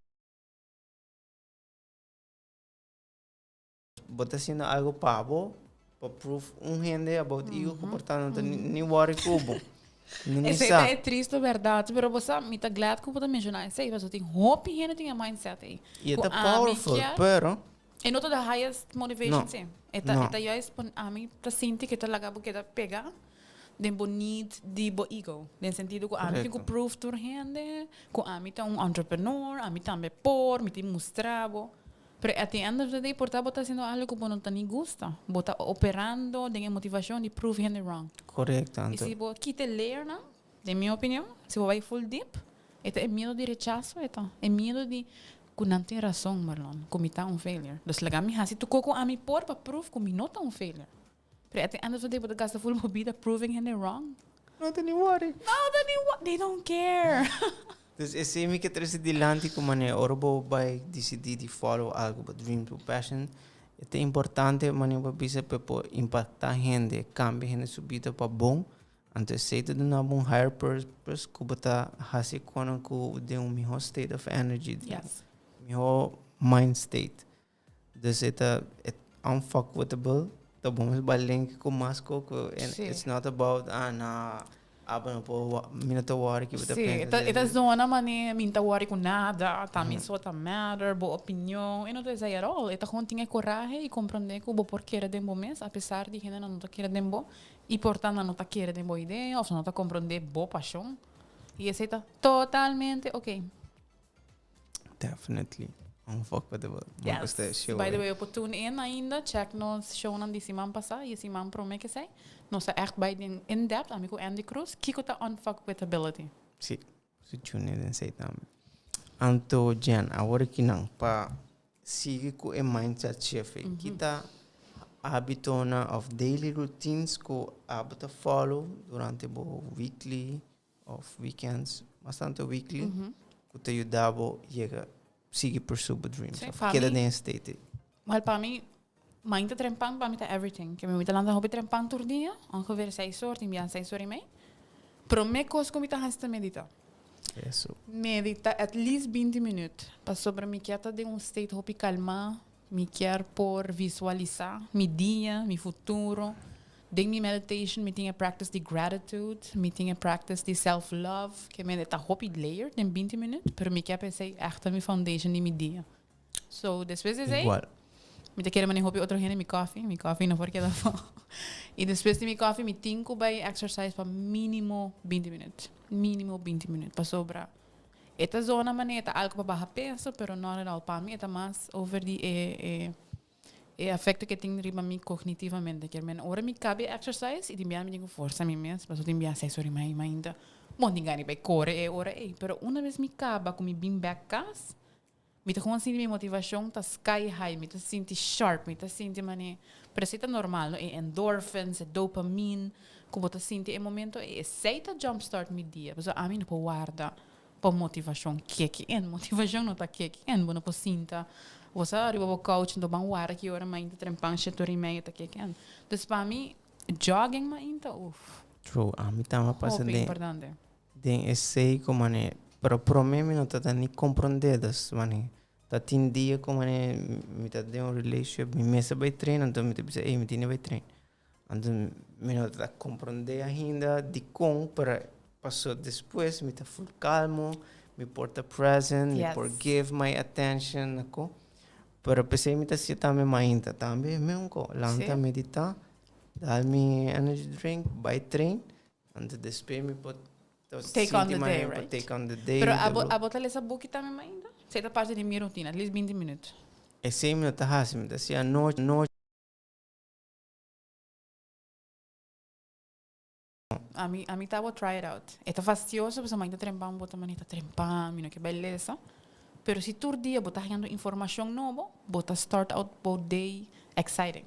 Bo ta haciendo algo pa bo, pa prove un hende about igo cu por ta no ta ni worry cu bo. No ni Esei sa. ta e tristo bèrdat, pero bo sa, mi ta glad ku bo ta menshoná esei, pasobra tin hopi hende tin e mindset ei. I e Ku ta ami powerful, kier, pero e no ta the highest motivation No. sí. E ta No. e ta juist pon ami ta sinti ku e ta laga bo keda pega den bo need di bo ego. Den sentido ku ami tin ku Korekto. prove tur hende ku ami ta un entrepreneur, ami tambe por, mi tin mustra bo. Pero at the end of the day por ta bo ta haciendo algo cu bo no ta ni gusta. Bo ta operando den e motivacion di prove hende wrong. Correcto, Y anto. si bo kita e layernan, den mi opinion, si bo bay full deep, e ta e miedo di rechazo e ta. E miedo di cu nan tin razon, Marlon, cu mi ta un failure. Dus laga mi haci tur co cu ami por pa prove cu mi no ta un failure. Pero at the end of the day bo ta gasta full bo bida proving hende wrong. No ta ni worry. No ta ni worry. They don't care. Dus esei mi ke trese dilanti ku manera ora bo bai disidí di follow algu, bo dream, bo passion, e ta importante manera bo bisa pa e por impaktá hende, kambia hende su bida pa bon. Anto esei ta duna bo un higher purpose ku bo ta hasi kono ku den un mihó state of energy, den un mihó mind state. Dus e ta e unfuckwithable, ta bo mes bai link ku mas koko en Sí. it's not about ah na abo no por wa mi no ta wòri ki bo ta Sí, pensa e ta e ta dje. zona mane mi no ta wòri ku nada, ta mi so ta matter, bo opinion, e no ta esei at all. E ta gewoon tin e korahe i komprondé ku bo por kere den bo mes apesar di hendenan no ta kere den bo i por ta nan no ta kere den bo idea òf nan no ta komprondé bo pashon i esei ta totalmente oké. Definitely. Unfuckwithable. Yes. By the way, bo por tune in ainda, check nos shownan di siman pasá y e siman promé ke esei. Nos ta echt bai den in depth, ami ku Andy Cruz, kiko ta unfuckwithability. Sí, su tune in den esei tambe. Anto Jen, awor aki nan pa sigui ku e mindset shift ei, ki ta hábitonan òf daily routines ku abo ta follow durante bo weekly of weekends, mas tanto weekly, mm -hmm. ku ta yuda bo yega sigui pursue bo dreams. Sí, of pa keda mi, den state. Wel, pa mi, mainta trempan pa mi ta everything. Ke mi mi ta lanta hopi trempan tur dia, ongeveer seis or, tin bia seis or y mei. Prome kos ku mi ta hasi ta medita. Eso. Medita at least 20 minuut. Pasobra mi kier ta den un state hopi kalma. Mi kier por visualisa mi dia, mi futuro. Den mi meditation mi tin e practice di gratitude, mi tin e practice di self love, ke mende ta hopi layered den binti minuut, pero mi kier pa esei echt ta mi foundation di mi dia. So despues di esei, Igual. mi ta kere mane hopi otro hende mi coffee, mi coffee no por keda afo. I despues di mi coffee mi tin ku bai exercise pa minimo binti minuut, minimo binti minuut, pasobra E ta zona manera e ta algo pa baha peso, pero not at all. Pa mi e ta mas over di e e e afecto ke tin riba mi cognitivamente. Kier men ora mi caba e exercise y tin bia mi tin cu forsa mi mes, pasobra tin bia seis ora y mei mainta bon tin gana di bay core e ora ey. Pero una bes mi caba cu mi bin bek cas, Mi ta gewoon sinti mi motivacion ta sky high, mi ta sinti sharp, mi ta sinti mane, pero esey ta normal no, e endorphins, e dopamine cu bo ta sinti e momento ey, esey ta jump start mi dia, pasobra ami no por warda pa motivacion kick in, motivacion no ta kick in, bo no por sinta, bo sa riba bo couch no ban warda ki ora mainta trempan shete ora y media ta kick in, dus pa mi jogging mainta uff. True, ami tambe a pasa Hopi den. importante. Den esey cu mane, pero prome mi no ta ta ni comprende dus mane ta tin dia cu mane mi ta den un relationship mi mester bay train anto mi ta bisa ey mi tene bay train anto mi no ta comprende ainda dicon pero paso despues mi ta full calmo mi por ta present mi por give my attention ako pero pesey mi ta haci tambe mainta tambe meunco lanta medita dal mi energy drink bay train. Anto despues mi por Take on sinti the manera day, mi por right? take on the day. Pero mi ta abo, blo- abo ta lesa buki tambe mainta? Esei ta parti di mi rutina, at least 20 minuut. Esei mi no ta hasi, mi ta hasi anochi, anochi. Ami, ami ta abo try it out. E ta fastioso pasobra mainta trempan bo ta manera ta trempan, mi no ke bai lesa. Pero si tur dia bo ta hañando informacion nobo, bo ta start out bo day exciting.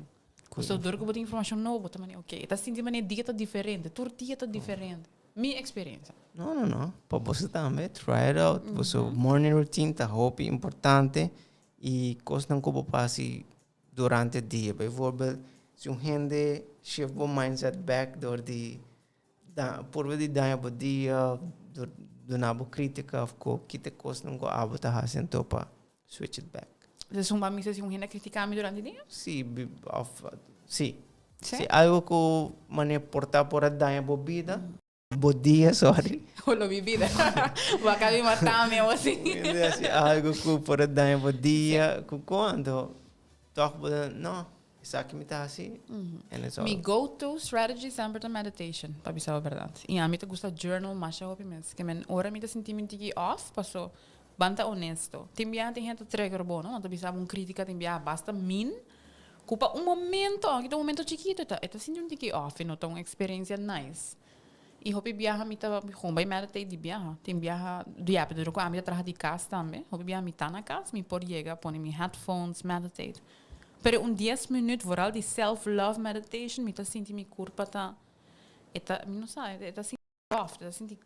So dor ku bo tin informashon nobo bo ta manera ok e ta sinti manera dia ta diferente tur dia ta diferente mi experiencia. No no no pa boso tambe try it out boso morning routine ta hopi importante y cosnan ku bo por hasi durante dia bijvoorbeeld si un hende shift bo mindset back dor di da purba di daña bo dia dor duna bo critica of ku kita cosnan ku abo ta hasi anto pa switch it back. Dus un mami si un hende critica mi durante dia? Sí, of sí. Sí? Si algo cu mane por ta por a daña bo bida. Bo dia, sorry. Holo mi bida. Bo a caba di mata mi awo si. Un hende haci algo cu por a daña bo dia, cu cuando toch bo ta, no, esaki mi ta haci and it's all. Mi go to strategy semper ta meditation, pa bisa bo berdad. Y ami ta gusta journal masha hopi mes. Ke men ora mi ta sinti mi tiki off, paso ban ta honesto. Tin biaha tin hende ta trigger bo, no? Nan ta bisa bo un critica tin biaha basta mean, cu pa un momento, aunke ta un momento chikito, e ta e ta sinti un tiki off y no ta un experiencia nice. Y hopi biaha mi ta gewoon bay meditate di biaha. Tin biaha, ya, pero cu ami ta traha di cas tambe, hopi biaha mi ta na cas, mi por yega pone mi headphones, meditate. Pero un dies minuut, vooral di self love meditation, mi ta sinti mi curpa ta, e ta, mi no sa, e ta sinti soft, e ta sinti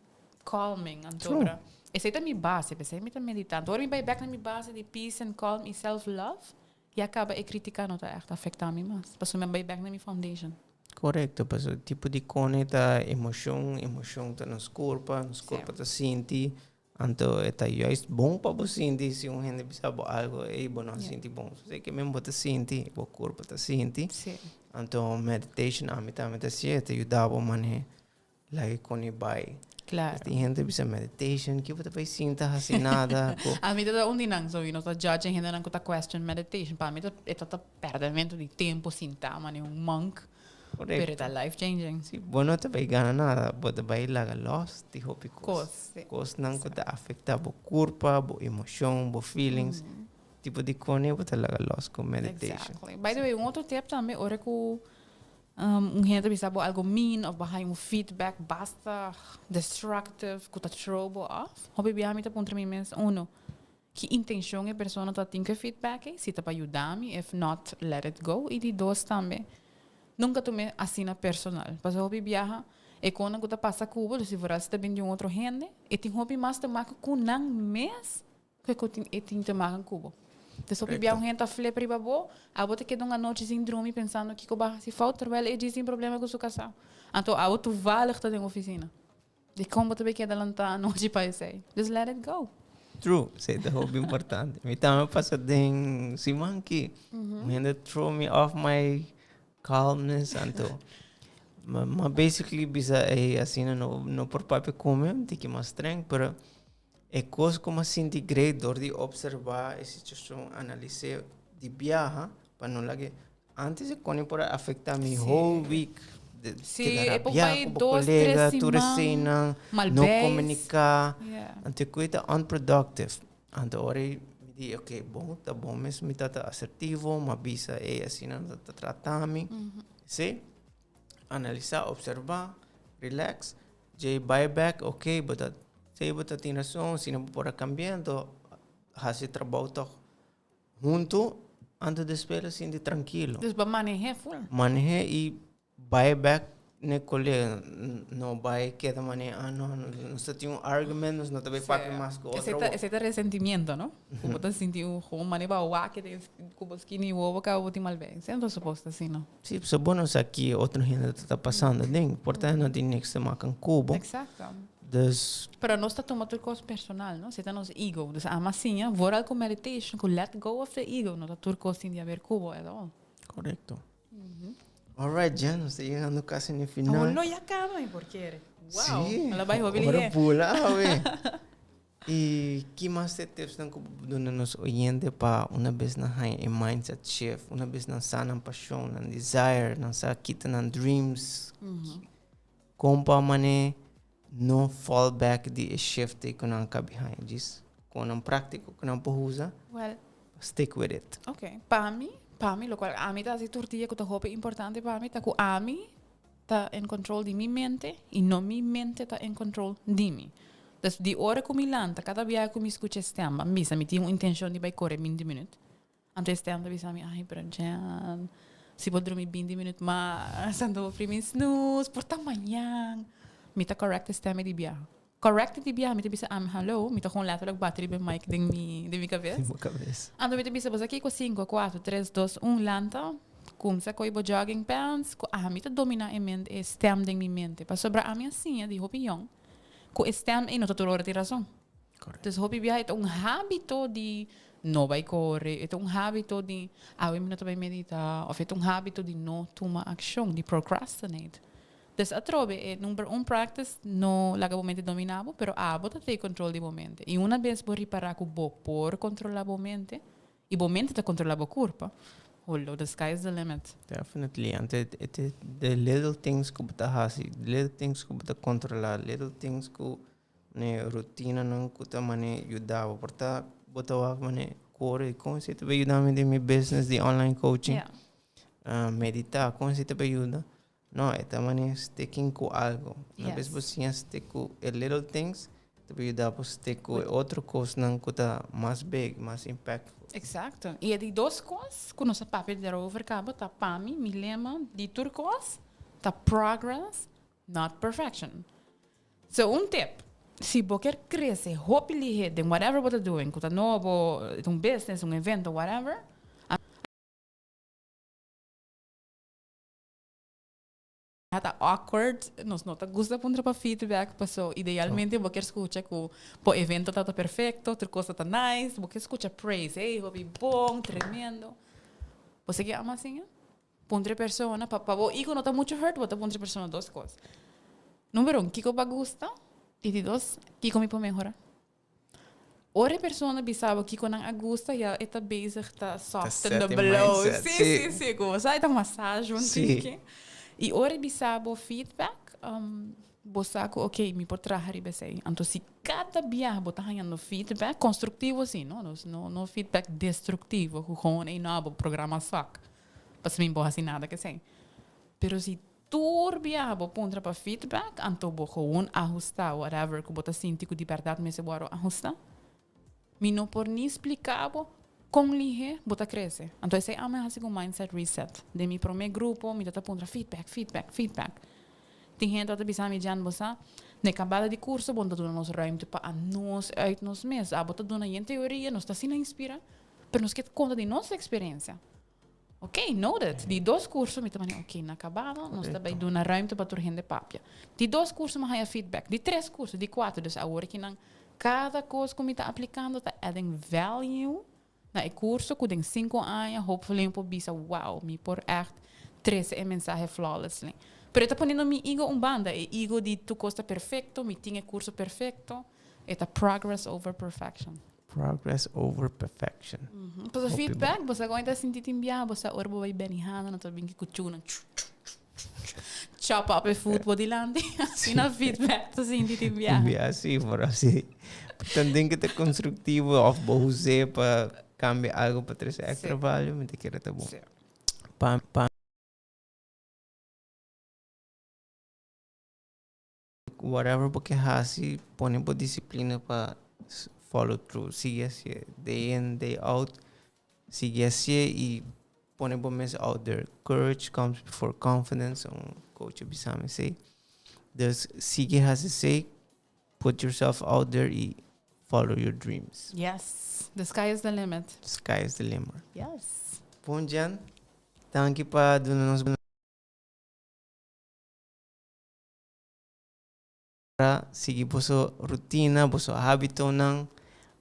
calming. Anto, pero esey ta mi base, p'esey mi ta medita. Anto ora mi bay bek na mi base di peace and calm y self love, ya caba e critica no ta echt afecta mi mas, pasobra mi a bay bek na mi foundation. Correcto, pasobra tipo di cone ta emocion, emocion ta nos curpa, nos curpa ta sinti, Anto e ta juist bon pa bo sinti si un hende bisa bo algo, ey bo no a sinti bon. So ke men bo ta sinti, bo kurpo ta sinti. Anto meditation ami tambe ta hasié, e ta yuda bo manera laga e koni bai. Tin hende bisa meditation, ke bo ta bai sinta hasi nada. Ami ta un di nan, so mi no ta judge e hendenan ku ta question meditation. Pa mi e ta ta pèrdemento di tempu sinta manera un monk. Pero e ta life changing. Si, bo no ta bai gana nada, bo ta bai laga los di hopi kos. Kosnan ku ta afektá bo kurpa, bo emoshon, bo feelings. Tipo di kone bo ta laga los ku meditation. Exactly. By the way, un otro tip tambe ora ku un hende ta bisa bo algo mean of bo haña un feedback basta destructive ku ta throw bo off, hopi biaha mi ta puntra mi mes, uno, ki intencion e persona ta tin cu e feedback ey, si ta pa yuda mi, if not, let it go. Y di dos tambe, nunca tum'e asina personal. Pasobra hopi biaha e conan cu ta pasa cu bo, si vooral si ta bin di un otro hende, e tin hopi mas te maka cu nan mes cu e cu tin e tin te maka cu bo. Entonces hopi biaha un hende ta flip riba bo, abo ta keda un anochi sin drumi pensando kico bo a haci fout, terwijl e djis tin problema cu su casa. Anto abo toevallig ta den oficina. Dikon bo ta bay keda lantá anochi pa esei? Just let it go. True, esei ta hopi importante. Mi tambe a pasa den siman ki un hende throw me off my calmness anto ma basically bisa ey asina no no por papia ku mi, mi tin ki mas streng pero e kos ku mi a sinti great dor di observa e situacion, analis'é di biaha pa no laga Antes e koni por a afecta mi whole week. Sí, e por bai dos, tres siman. Tur eseinan, no comunica. Anto e koi ta unproductive. Anto ora mi di, ok, bon, ta bon mes mi ta ta asertivo, mi a bisa ey asina nan ta trata mi. Sí, analisa, observa, relax, djei bai bek, ok, bo ta, si bo ta tin rason, si no bo por a cambia, anto haci trabou toch. Huntu, anto despues lo sinti trankilo. Dus bo maneh'é ful. Maneh'é i bai bek n'e kolega. No bai keda manera, ah no, nos ta tin un argument, nos no ta bai papia mas ku otro. Esei ta resentimiento, no? Ku bo ta sinti un gewoon manera bo a wak den ku bo skina i wowo kaba bo tin mal bei. Esei no ta suposto asina, no? Sí, pasobra bo no sa ki otro hende ta pasando den. Por ta no tin niks te makan ku bo. Exacto. Dus. Pero nos ta tuma tur kos personal, no? Si ta nos ego. Dus ama siña, vooral ku meditation, ku let go of the ego, no ta tur kos tin di haber ku bo at all. Korekto. Alright, Jen, nos ta yegando kasi na e final. Awor lo ya kaba, mi por kere. Wow, Sí. lo bai hopi lihé. Ora bula awe. I ki mas te tipsnan ku bo por duna nos oyente pa una bes nan haña e mindset shift, una bes nan sa nan pashon, nan desire, nan sa kita nan dreams, Kon pa manera no fall back di e shift ei ku nan a kabi haña? Djis kon nan práktiko ku nan por usa Well, pa stick with it. Ok, pa mi, pa mi lokual ami ta hasi tur dia ku ta hopi importante pa mi ta ku ami ta en control di mi mente i no mi mente ta en control di mi. Dus di ora ku mi lanta, kada biaha ku mi skucha e stem, mi bisa mi tin un intenshon di bai kore binti minüt. Anto e stem ta bisa mi, ay pero Jen, si bo drumi binti minut mas, anto bo primi snooze, por ta mañan. Mi ta correct e stem di biaha. Correct di biaha, mi ta bisa ami, hallo, mi ta gewoon letterlijk bati riba e mic den mi, den mi cabes. Den bo cabes. Anto mi ta bisa, bo sa kiko, cinco, cuatro, tres, dos, un, lanta, cumsa coy bo jogging pants, cu ami ta domina e mente, e stem den mi mente. Pasobra ami a siña di hopi yong, cu e stem ey no ta tur ora tin razon. Dus hopi biaha e ta un hábito di no bai kore, e ta un hábito di awe mi no ta bai meditá, òf e ta un hábito di no tuma akshon, di procrastinate. Dus atrobe e number un practice no laga bo mente domina bo, pero abo ta take control di bo mente. Y una bes bo ripara cu bo por controla bo mente y bo mente ta controla bo curpa, holo, the sky is the limit. Definitely, anto e ta the little things cu bo ta haci, the little things cu bo ta controla, little things cu ne rutinanan cu ta mane yuda bo. Por ta bo ta wak mane core, con esey ta bay yuda mi den mi business di online coaching? Medita, con esey ta bay yuda? No, e ta mane sticking cu algo. Una bes bo siña stick cu e little things, ta por yuda bo stick cu e otro cosnan cu ta mas big, mas impactful. Exacto. Y e di dos cos cu nos a papia daarover caba ta pa mi, mi lema di tur cos ta progress, not perfection. So un tip, si bo kier crece hopi lihe den whatever bo ta doing, cu ta nobo, un business, un evento, whatever, Ta awkward, nos no ta gusta puntra pa feedback, paso idealmente bo kier scucha cu bo evento ta ta perfecto, tur cos ta ta nice, bo kier scucha praise, hey hopi bon, tremendo. Bo sa ke ama asina? Puntra e persona, pa pa bo ego no ta mucho hurt, bo ta puntra e persona dos cos. Numero un, kico bo a gusta? Y di dos, kico mi por mehora? Ora e persona bisa bo kiko nan a gusta, ya e ta bezig ta soften the blow. Sí, sí, sí, ku bo sa e ta massage un tiki. I ora e bisa bo feedback, bo sa ku ok, mi por traha riba esei. Anto si kada biaha bo ta hañando feedback, konstruktivo sí, no, no, no feedback destruktivo, ku gewoon ey no, bo programa suck, pasobra mi bo hasi nada ku esei. Pero si Tur biaha bo puntra pa feedback, anto bo gewoon ahusta whatever ku bo ta sinti ku di bèrdat mester wòrdu ahusta. Mi no por ni splika bo kon lihé bo ta krese. Anto esei ami a hasi ku mindset reset. Den mi promé grupo mi ta ta puntra feedback, feedback, feedback. Tin hende ta bisa mi, Jan, bo sa, na e kabada di kurso bo no ta duna nos ruimte pa anos uit nos mes. Abo ta duna yen teoria, nos ta asina inspirá, pero nos ke konta di nos eksperensia. Ok, noted. Di dos curso mi ta mane, ok, na cabado nos ta bay duna ruimte pa tur hende papia. Di dos curso mi haya feedback. Di tres curso, di cuatro. Dus awor aki nan cada cos cu mi ta aplicando ta adding value na e curso cu den cinco aña hopefully mi por bisa, wow, mi por echt trece e mensahe flawlessly. Pero e ta poniendo mi ego un banda, e ego di tur cos ta perfecto, mi tin e curso perfecto. E ta progress over perfection. Progress over perfection. Pasobra feedback, bo sa kon e ta sinti tin biaha, bo sa ora bo bai Benihana, nan ta bin ki kuchuna, chu, chu, chu, chu, chop up e food bo dilanti. Asina feedback ta sinti tin biaha. Tin biaha si, por asi. Tanten ku ta konstruktivo òf bo us'é pa kambia algu pa trese extra value, mi ta kere ta bon. Pa, pa. Whatever bo ke hasi, pone bo disiplina pa follow through. Sigui hasié day in, day out. Sigui hasié i pone bo mes out there. Courage comes before confidence, un coach a bisa mi esei. Dus sigui hasi esei, put yourself out there i follow your dreams. Yes, the sky is the limit. The sky is the limit. Yes. Bon Jen, danki pa duna nos. Sigui boso rutina, boso hábitonan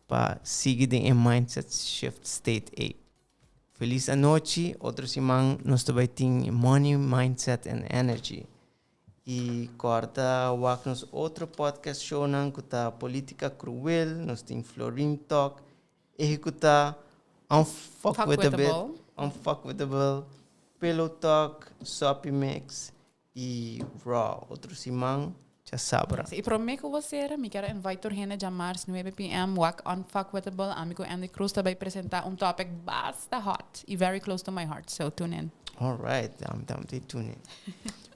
pa sigui den e mindset shift state ei. Felis anochi, otro siman nos ta bai tin Money, Mindset and Energy. I kòrda wak nos otro podcast shownan ku ta Politica Cruel, nos tin Florin Talk, Ehekutá Unfuckwithable, Unfuckwithable, Pillow Talk, Soppy Mix I raw otro siman djasabra. I prome ku bo sera mi kier a invite tur hende djamars nuebe PM wak Unfuckwithable ami ku Andy Cruz ta bai presenta un topic basta hot i very close to my heart so tune in. Alright dam dam te tune in.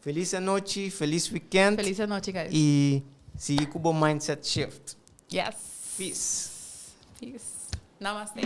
Felis anochi felis weekend. Felis anochi guys. I sigui ku bo mindset shift. Yes. Peace. Peace. Namaste.